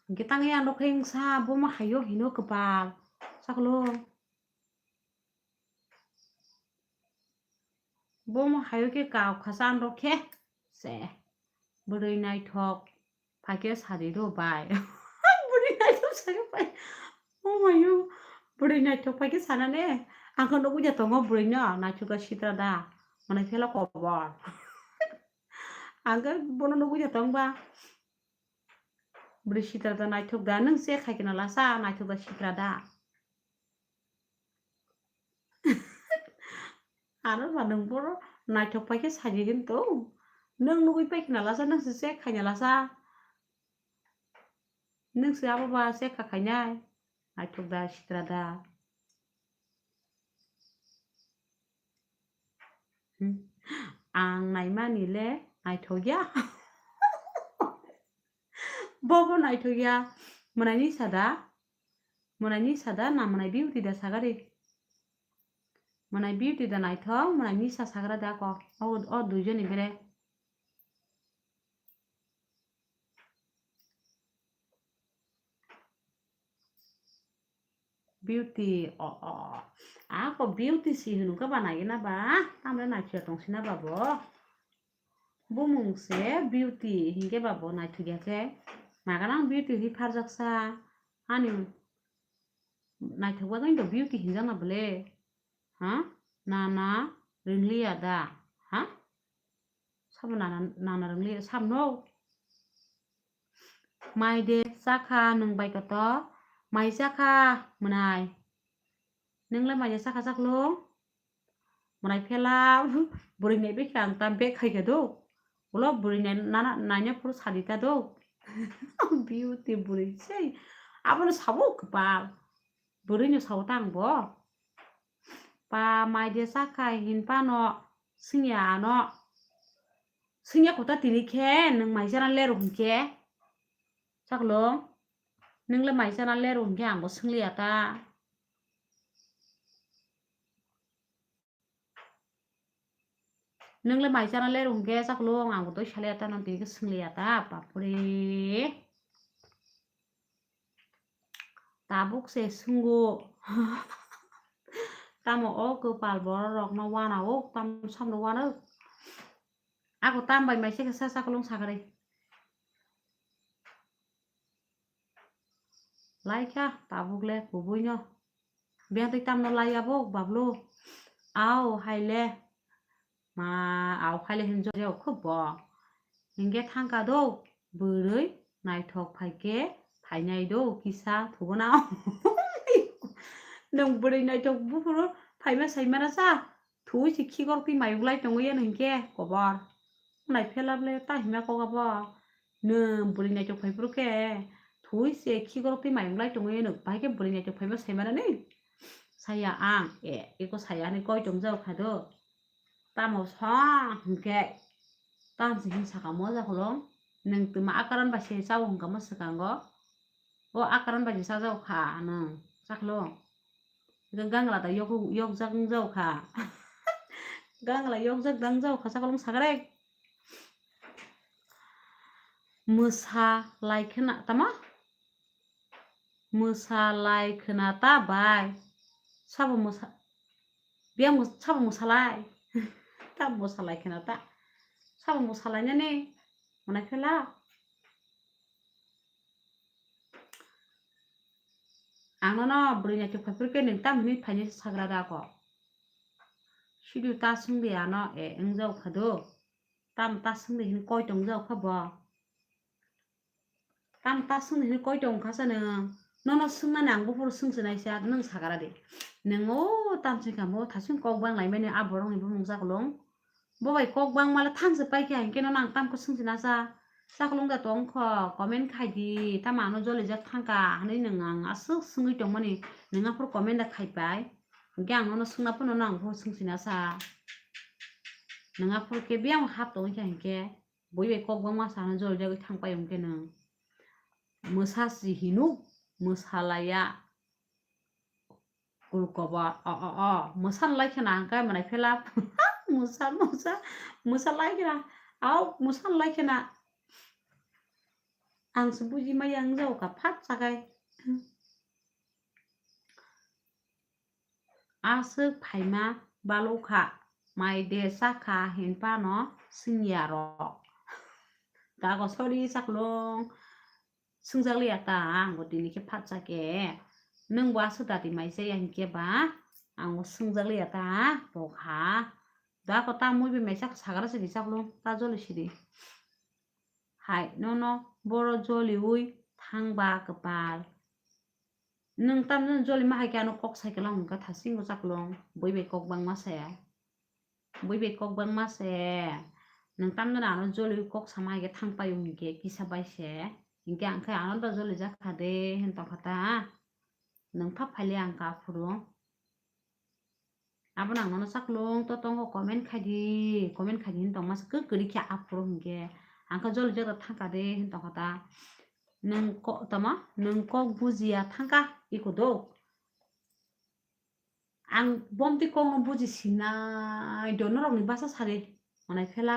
Hwnkhe tangwi ang rokhe wngsa bomo haio hino kwpal. Saklo. Bomo hayo khe kau khasa ang rokhe. Se. Bwrwi naithok. Phaikhe sari rw bai. Bwrwi naithok sari bai. Oh my God. Bwrwi naithok phaikhe sana ne. Ang khe nugwi da tongo bwrwi no. Naithok da sitra da. Mwnai phela kobor. Ang khe bono nugwi da tong ba. Bwrwi sitra da naithok da. Nwng se khai khe na lasa naithok da sitra da. Ano ba nwng boro naithok pai khe saji hin to. Nwng nugwi pai khna lasa, nwng se check khaina lasa. Nwng se abo ba check kha khainai. Naithok da, sitra da. Hmm. Ang naimani le naithok ya. Bobo naithok ya. Mwnaini sada. Mwnaini sada na mwnai beauty da sagari. Mwnai beauty da naithok, mwnai nisa sagra da ko. O, o duijoni bere. Beauty, o, o. Ako beauty si hwnwi khe ba nai na ba. Tamre naithok tong sina ba bo. Bumung se beauty hinkhe ba bo naithok ya khe. Maganang beauty hi pharjak sa. Ani Naithok bagwi to beauty hinjakna bole. Ha? Nana rwngliya da? Ha? Sabo nana, nana rwngliya, sabo no? Mai de chakha nwng bai koto? Mai chakha mwnai. Nwng le mai de chakha chaklo? Mwnai phela bwrwi nai bekha ang ta bek khai kha do. Ulo bwrwi nai nana, naina phuru sadi ta do. Beauty bwrwi sei. Abono sabo kwpal. Bwrwi no sabo ta ang bo. Pa mai de chakha hin pano singya ano. Singya kota tini khe nwng mai chana lero hinkhe. Chaklo. Nwng le mai chana lero hinkhe ang bo singliya ta. Nwng le mai chana lero hinkhe chaklo ang bo twi saliya ta, nwng tini khe singliya ta, bapre. Tabuk se swngo. Tamo o kwpal borok rokno wana o, tamo samno wana. Ako tam bai mai se khe sa chaklo wng sakari. Laikha tabuk le kubui no. Biyang twi tamno lai abo bablo. Au hai le. Ma au hai le hinjo je khub bo. Hinge thangka do bwrwi naithok phaikhe phainai do kisa thubuna. Nwng bwrwi naithok buphuru phaima saimara sa. Thui se khigor twi mayung lai tongo yeno hinkhe kobor. Nai phelap le ta hima kok abo. Nwng bwrwi naithok phai phuru khe thui se khigor twi mayung lai tongo yeno. Bahai khe bwrwi naithok phaima sai mano ni. Saya ang, e, eko saya hinwi koi tong jao kha do. Tamo song hinkhe. Tamo se hin saka mo ja kholong. Nwng twma akaran bai se chao hinkha mo swkango. O akaran bai se chajao kha nwng. Chaklo. Gangla da yok, yokjak wng jao kha. Gangla yokjak da wng jao kha, chaklo wng sakrek. Mwsa lai khwna tamo? Mwsa lai khwna ta bai. Sabo mwsa, biyang mwsa, sabo mwsa lai. Ta mwsa lai khwna ta. Sabo mwsa lai nani. Mwnai phela. Ang nono bwrwi naithok phai phuru khe nwng tam hinwi phainai sagra da kok. Sidu ta swngdi ano, e, wng jao kha do. Tam ta swngdi hinwi koi tong jao kha bo. Tam ta swngdi hinwi koi tong kha sa nwng. Nono swngnani ang buphuru swngchinaisa nwng sagra di. Nwng o tam swngkha mo thaswng kok bang lai mani a borokni bumung chaklo wng. Bo bai kok bangma le thang se pai khe, hinkhe no nang tam khe swngchina sa. Chaklung da tong kho, comment khai di, tamo ano jolijak thang kha hinwi nwng ang aswk swngwi tongmani, nwng aphuru comment da khai pai. Hinkhe ang nono swngna phano nang phuru swngchina sa. Nwng aphuru khe biyang hap tongwi kha hinkhe, bui bai kok bangma sa ano jolijagwi thang pai hinkhe nwng. Mwsa si hinuk, mwsa laya. Kulkoba, o, o, o, mwsan lai khena ang kai mwnai phela. Mwsa, mwsa, mwsa lai khena. Au, mwsan lai khena. Ang se buji maya wng jao kha, phat sakai. Aswk phaima balukha, mai de chakha hinphano swngya rok. Dago sorry chaklong. Swngjak liya ta, ang bo tini khe phatsa khe. Nwng bo aswk dati mai chaya hinkhe ba, ang bo swngjak liya ta, bokha. Da ko ta mui bai mai chak sagra sidi chaklong, ta joli sidi. Hai, nono boro joliui thangba kwpal. Nwng tamjani joli ma hai khe ano kok sai kwlwng wngkha thasingo chaklong, bui bai kok bangma saya. Bui bai kok bangma se. Nwng tamjani ano joli kok sama hai khe thang paio hinkhe kisa bai se. Hinkhe ang khe ano da joli jak kha de hin tong kha ta. Nwng phap phai le ang kha phuru. Abono ang nono chaklong to tongo comment khai di, comment khai di hin tong masa kwk kwrwi khe aphuru hinkhe. Ang khe joli jak da thang kha de hin tong kha ta. Nwng ko-, tamo? Nwng kok bujiya thang kha iko do. Ang bomti kokno buji sinai do, norokni basa sari manai phela,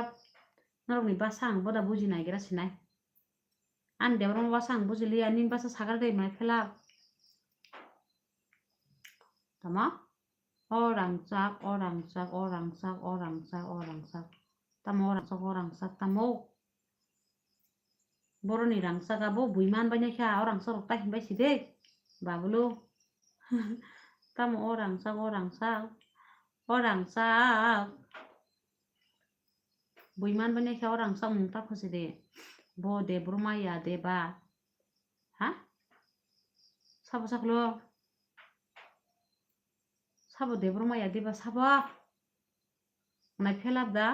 norokni basa ang boda buji naigra sinai. Ani Debbarma basa ang buji liya, nini basa sagra de manai phela. Tamo? O rangchak, o rangchak, o rangchak, o rangchak, o rangchak. Tamo o rangchak, o rangchak, tamo? Boroni rangchak abo bui man bai nai kha, o rangchak rok ta himbai si de. Babulo. Tamo o rangchak, o rangchak, o rangchak. Bui man bini khe o rangchak mung ta khosi de. Bo Debbarma ya de ba? Ha? Sabo saklo? Sabo Debbarma ya de ba sabo? Nai phelap da.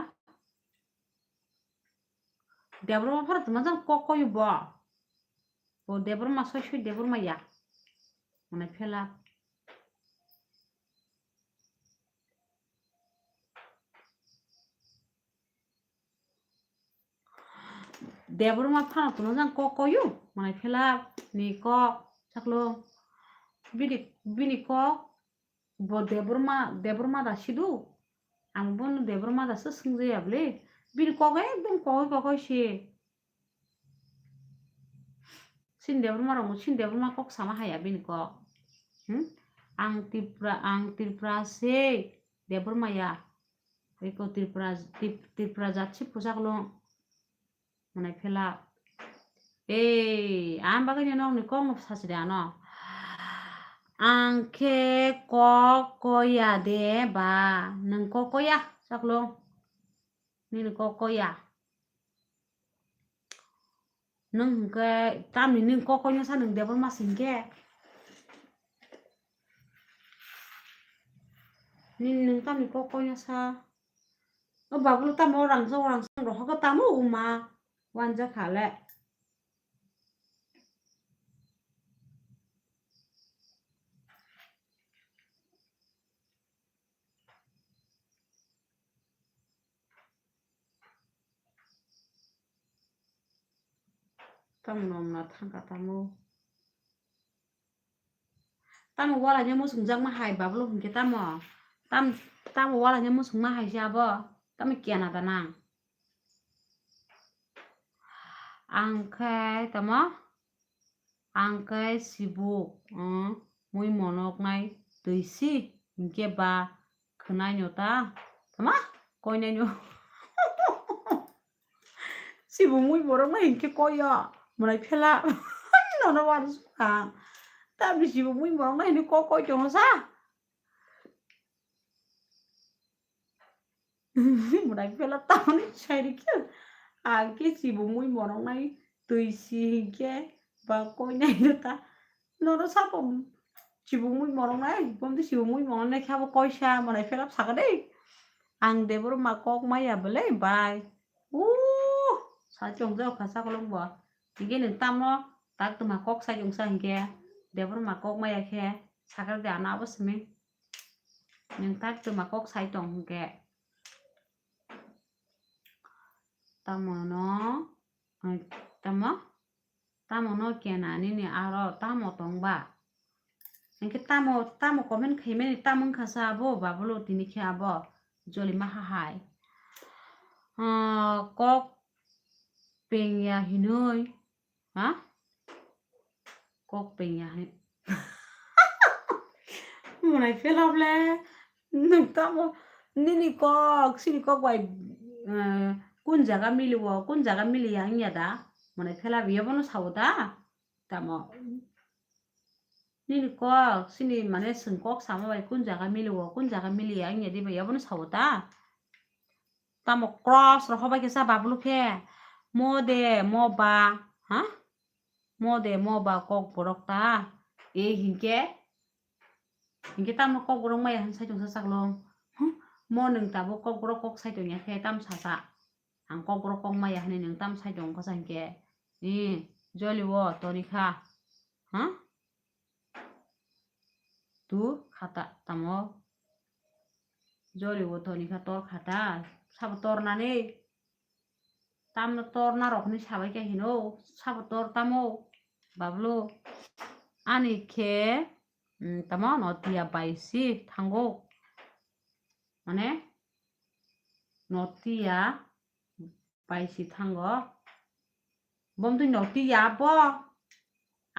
Debbarma phara tuma jang kok koyu bo. Bo Debbarma soi soi Debbarma ya. Nai phelap. Debbarma phano tuma jang kok koyu. Nai phelap ni kok saklo. Bini, bini kok. Bo Debbarma, Debbarma da sidu? Ang bono Debbarma da se swngjaya bwle. Bini kok ekdom kokoi kokoi se. Sin Debbarma rok, sin Debbarma kok sama haya bini kok. Hmm? Ang Tripura, ang Tripura se Debbarma ya. Eko Tripura, Trip-, Tripura jat se pusak lo. Mwnai phela. Ei, ang bagwi no nokni kok no sachide ano. Ang khe kok koya de ba, nwng kok koya, saklo. Nini kok koya. Nwng hwnkhe tamni nwng kok koino sa nwng Debbarma se hwnkhe. Nini nwng tamni kok koino sa. O Babulu tamo rangchak rangchak rohorkhe tamo wngma wanjakha le. Tamo nom na thangkha tamo. Tamo walaino muchungjakma hai Babulu hwnkhe tamo? Tam-, tamo walaino muchungma hai se abo? Tamo kena da nang? Ang khe tamo? Ang khe sibuk, mm, mui monoknai twi si, hwnkhe ba khwnaino ta, tamo? Koinaino. Sibuk mui borok no hinkhe koi o, mwnai phela. Nono wansukha. Tamni sibuk mui borok no hinwi kok koi tongo sa? Mwnai phela tamni sai rikhe. Ang khe sibuk mui borok nai twi si hinkhe ba koi nai no ta. Nono sabo sibuk mui borok nai, bomti sibuk mui borok nai khe abo koi sa, mwnai phela sakha de. Ang Debbarma kok maya belai bai. Uuh, sa chongjak kha sakolong bo. Hingke nwng tamo tak twma kok sai chongsa hingke Debbarma kok maya khe sakar de ano abo simi. Nwng tak twma kok sai tong hingke. Tamo no, ai, tamo? Tamo no kena nini aro tamo tong ba? Hingke tamo, tamo comment khaimani tamo wngkha sa abo Babulu tini khe abo jolima hahai. Ah, kok pengya hinui, ha? Kok pengya hin. Mwnai phela ble, nwng tamo nini kok, sini kok bai, eh, kun jaga mili o, kun jaga mili ya wngya da? Mwnai phela ble, abono sao da? Tamo. Nini kok, sini mane chwng kok sama bai kun jaga mili o, kun jaga mili ya wngya di bai, abono sao da? Tamo cross rok hobai khe sa Babulu khe. Mo de, mo ba, ha? Mo de, mo ba kok borok ta. E hingke, hingke tamo kok borok maya hin sai tongsa saklong. Hm? Mo nwng tabuk kok borok kok sai tongya khe tam sasa. Ang kok borok kok maya hinwi nwng tam sai tong kha sa hingke. E, joli o toni kha. Ha? Tu khata tamo. Jori o toni kha tor khata. Sabo tor nani. Tamno tor narok hinwi sabai khe hino. Sabo tor tamo. Bablu. Ani khe, mm, tamo notiya baisi thango. Mane notiya baisi thango. Bomtwi notiya bo.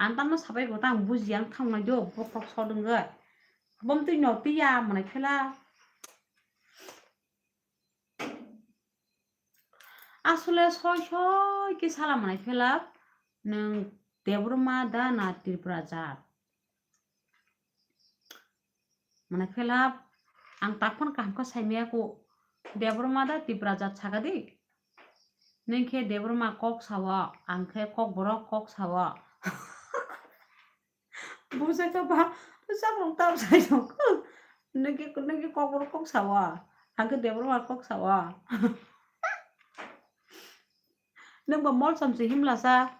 Ang tamo sabai bo tang buji ang thangnai do bokhok sodwngwi. Bomtwi notiya mwnai phela. Asole soi soi khe sala mwnai phela nwng Debbarma da na Tripura jat? Mane phela ang tak phano kaham khe sai maya ku. Debbarma da Tipra jat saka di. Nung khe Debbarma kok sao, ang khe Kokborok kok sao. Busa khe ba, busa rok tamo sai tong kho. Nung khe, nung khe Kokborok kok sao, ang khe Debbarma kok sao. Nung bo Molsom se himlasa,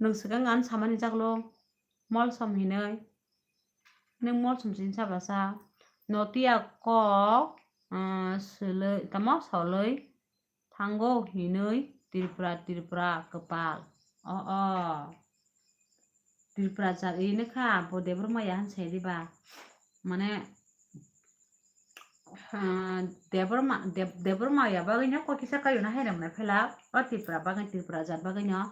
nung swkang ang samani jaklo, Molsom hinwi. Nung Molsom se hinsa basa, notiya kok, ah, swlwi, tamo solwi thango hinwi Tripura, Tripura kwpal. O, o. Tripura jat ino kha, bo Debbarma ya hinsa di ba. Mane, ah, Debbarma, Deb-, Debbarma ya bagwi no kok kisa kayo na hai rang na phela, o Tripura bagwi, Tripura jat bagwi no.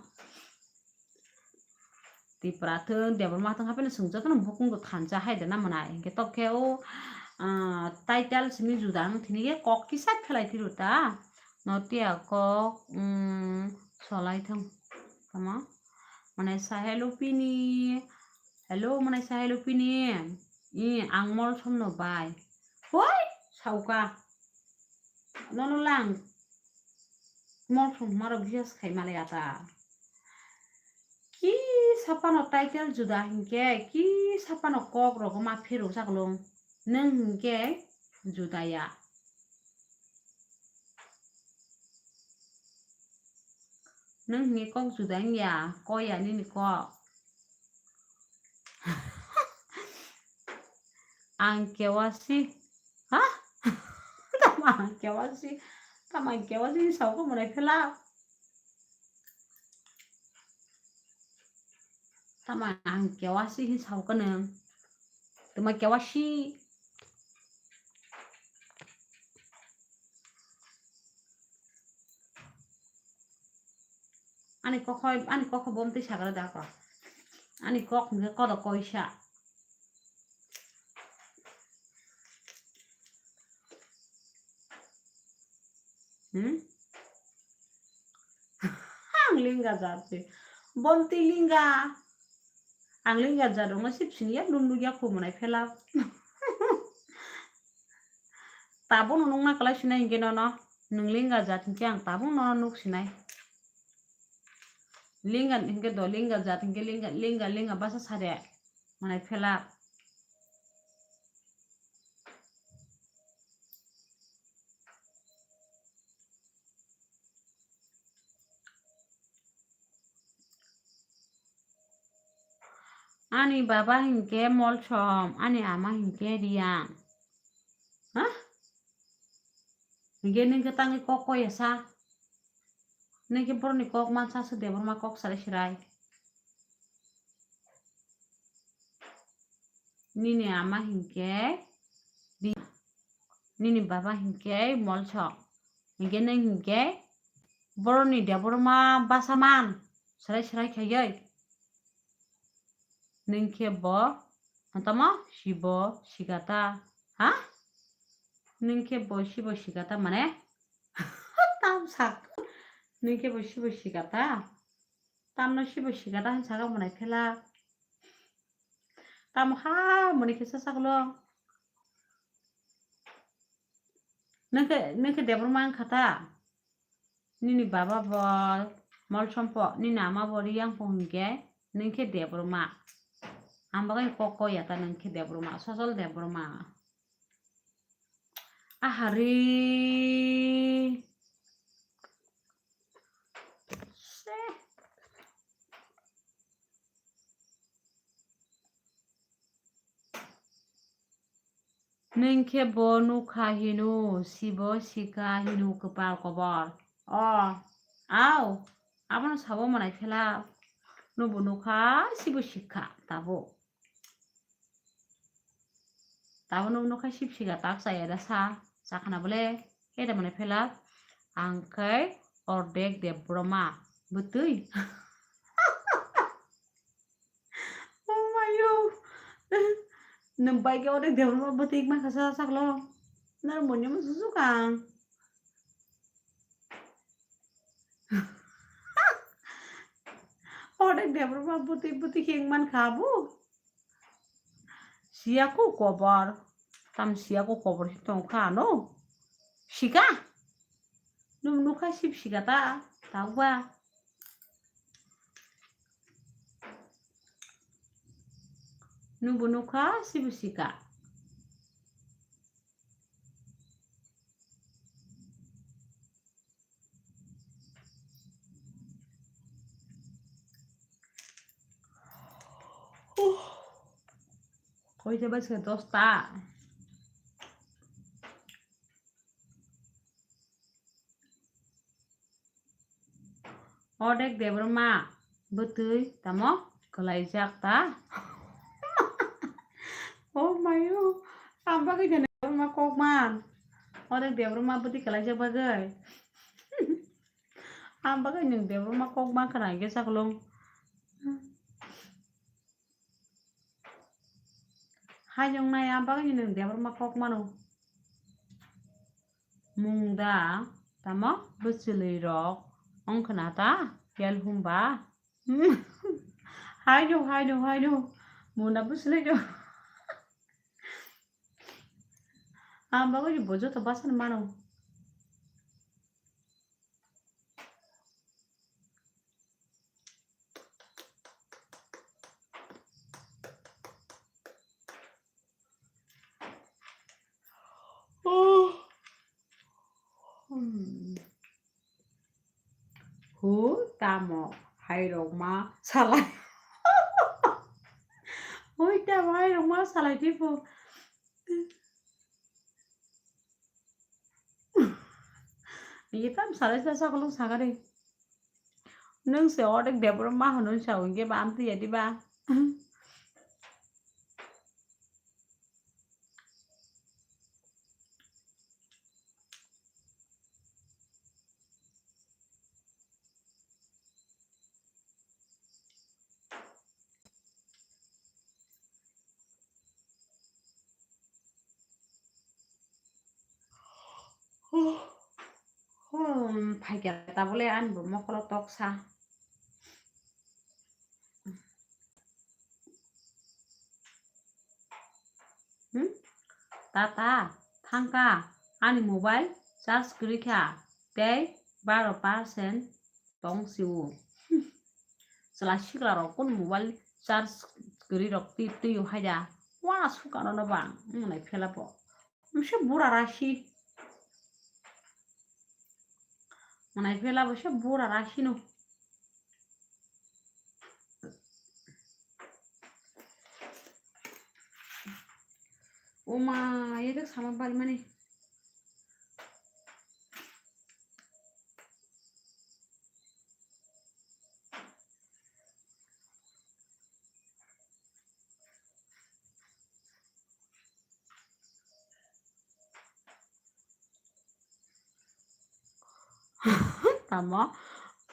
Tipra thung, Debbarma thung hapheno swngjak no bukung do thansa hai de na mwnai. Hinkhe tok khe o, ah, title simi juda wng thini khe kok kisa phelai phiro ta. Notiya kok, mm, solai thung. Tamo? Mwnai sa hello pini. Hello, mwnai sa hello pini. I, ang Molsom no bai. Hoi, sauka. Nono lang. Molsom hwnmarok business khai malaya ta. Kisa phano title juda hinkhe, kisa phano kok rogo ma phirok jaklong. Nwng hinkhe juda ya. Nwng hinkhe kok juda wngya, kok ya nini kok. Ang kewasi. Ha? Tamo ang kewasi? Tamo ang kewasi hinwi sao khe mwnai phela? Tamo ang kewasi hinwi sao khe nwng? Tamo kewasi? Ani kokho, ani kokho bomtwi sagra da ko. Ani kok hwnkhe kodo koisa. Hmm? Ang linga jat se. Bomtwi linga. Ang linga jat rokno sip sini ya, nung nukya khu mwnai phela. Tabukno nukna kwlai sinai hinkhe nono, nwng linga jat hinkhe ang tabuk nono nuk sinai. Linga hinkhe do, linga jat hinkhe linga, linga, linga basa sade. Mwnai phela. Ani baba hinkhe Molsom, ani ama hinkhe Riyang. Ha? Hinkhe nini khe tangwi kok koi esa? Nini khe borokni kok mansa se Debbarma kok salai sirai. Nini ama hinkhe Riyang. Nini baba hinkhe Molsom. Hinkhe nwng hinkhe borokni Debbarma basa man serai serai khaiwi. Nwng khe bo, tamo sibo sikata, ha? Nwng khe bo sibo sikata mane? Tam sak. Nwng khe bo sibo sikata? Tamno sibo sikata hinwi sakha mwnai phela. Tamo ha mwnwi khe sa saklo. Nwng khe, nwng khe Debbarma wngkha ta? Nini baba bo Molsom pho, nini ama bo Riyang pho hinkhe nwng khe Debbarma. Ang bagwi kok koi ya ta nwng khe Debbarma, sosol Debbarma. Ahari. Se. Nwng khe bo nukha hino, sibo sikha hino kwpal kobor. O, au, abono sabo mwnai phela. Nwngbo nukha, sibo sikha, tabuk. Tabuk nwng nukha sip sikha tak chaya da sa, sakhana bole, khe da mwnai phela. Ang khe ordek Debbarma, bwtwi. Oh my God. Nwng bai khe odek Debbarma bwtwi wngma kha sa saklo. Nang moni mo susuk ang. Odek Debbarma bwtwi bwtwi khe wngman kha bo. Siya ku kobor. Tam siya ko kobor si tong kha ano. Sika? Nung nukha sib sika ta, tauba. Nungbo nukha sib sika. Koita baje kha dosta. Odek Debbarma bwtwi tamo kwlaijak ta. Oh mayo, ang bagwi jani Debbarma kokman. Odek Debbarma bwtwi kwlaijak bagwi. Ang bagwi nwng Debbarma kokman khna hwnkhe chaklung. Haiyung nai ang bagwi nwng Debbarma kokmano. Mungda tamo bwchwlwi rok wngkhwna ta yal humba. Haino, haino, haino. Mungda bwchwlwi rok. Ang bagwi bo joto bwsano mano. Hmm. Hu tamo hairokma salai. Hui tamo hairokma salai tipo. Ye tam salai sa sakolong sagari. Nung se odek Debbarma hwnwi sa hwnkhe ba amtwi ya diba? Hmm, phaikha tabole ani bo mokolo toksa. Hmm? Tata, thangkha, ani mobile charge kwrwi kha, tei baro percent tong sio. Chwla sikla rok kun mobile charge kwrwi rok twi, twi o haida. Wa sukano no bang, wng nai phela bo. Mse bura rasi. Manai phela bo se bura rasi no. Oma, ye dek sama bal mani. Tamo,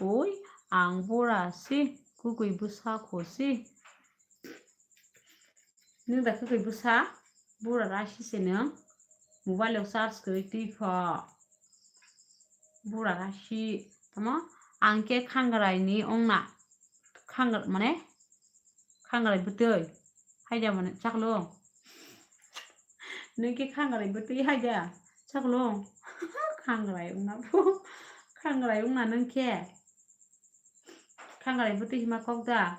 ui, ang bura si, kukui bwsa kho si. Nwng da kukui bwsa, bura rasi se nwng. Mobile o charge kwrwi twi pho. Bura rasi, tamo, ang khe khangrai ni ongna. Khangra-, mane, khangrai bwtwi. Haida mane, chaklo. Nwng khe khangrai bwtwi haida, chaklo. Khangrai wngna pho. Khangrai wngna nwng khe. Khangrai bwtwi hima kok da.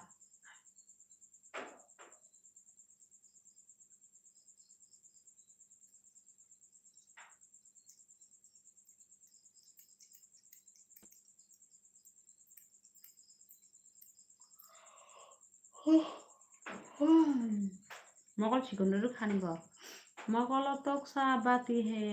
Mokol sikon rwkhani bo. Mokolo toksa bati he.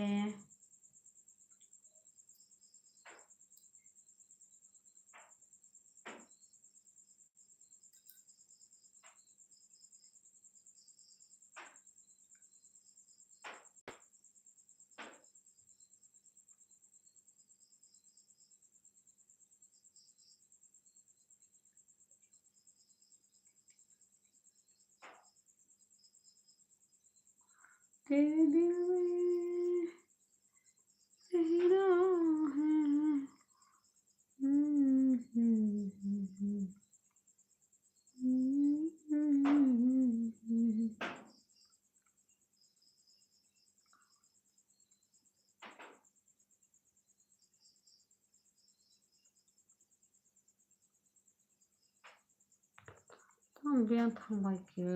Ang biyang thangbai khe.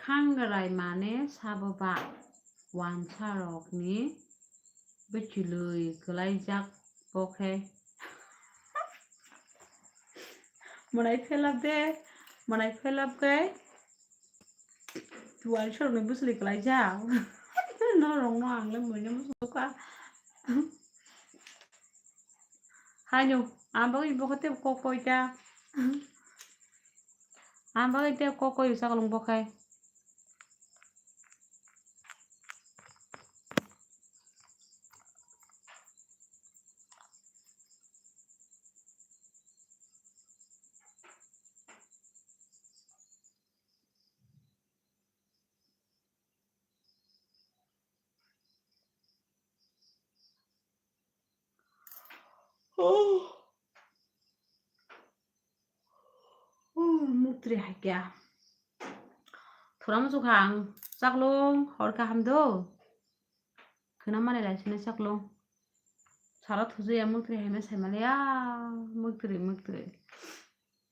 Khangrai mane sabo ba wansarokni bwchwlwi kwlaijak bo khe. Mwnai phelap de, mwnai phelap khe. Tuai sorokni bwswlwi kwlaijak. Norokno ang le muino muchungkha. Haino, ang bagwi bo khe tei kok koi ta. Ang bagwi tei kok koi sakolong bo khai. Oh. Oh, muktri hai kya. Thura muchukha ang chaklung hor kaham do. Khwnamani lai sini chaklung. Sara thuju ya muktri hai ma sai mali ya. Muktri, muktri.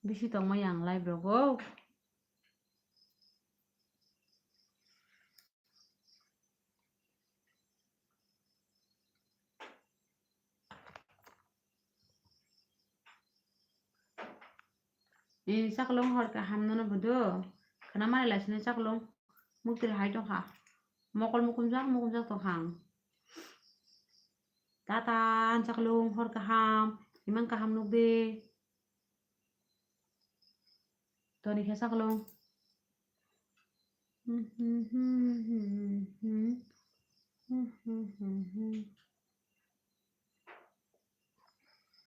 Bisi tongma yang lai brogo. Ni chaklung hor kaham nono budu. Khwnamani lai sini chaklung. Muktri hai tongkha. Mokol mukumjak, mukumjak tongkha ang. Tata, chaklung hor kaham. Imang kaham nukdi. Toni khe chaklung.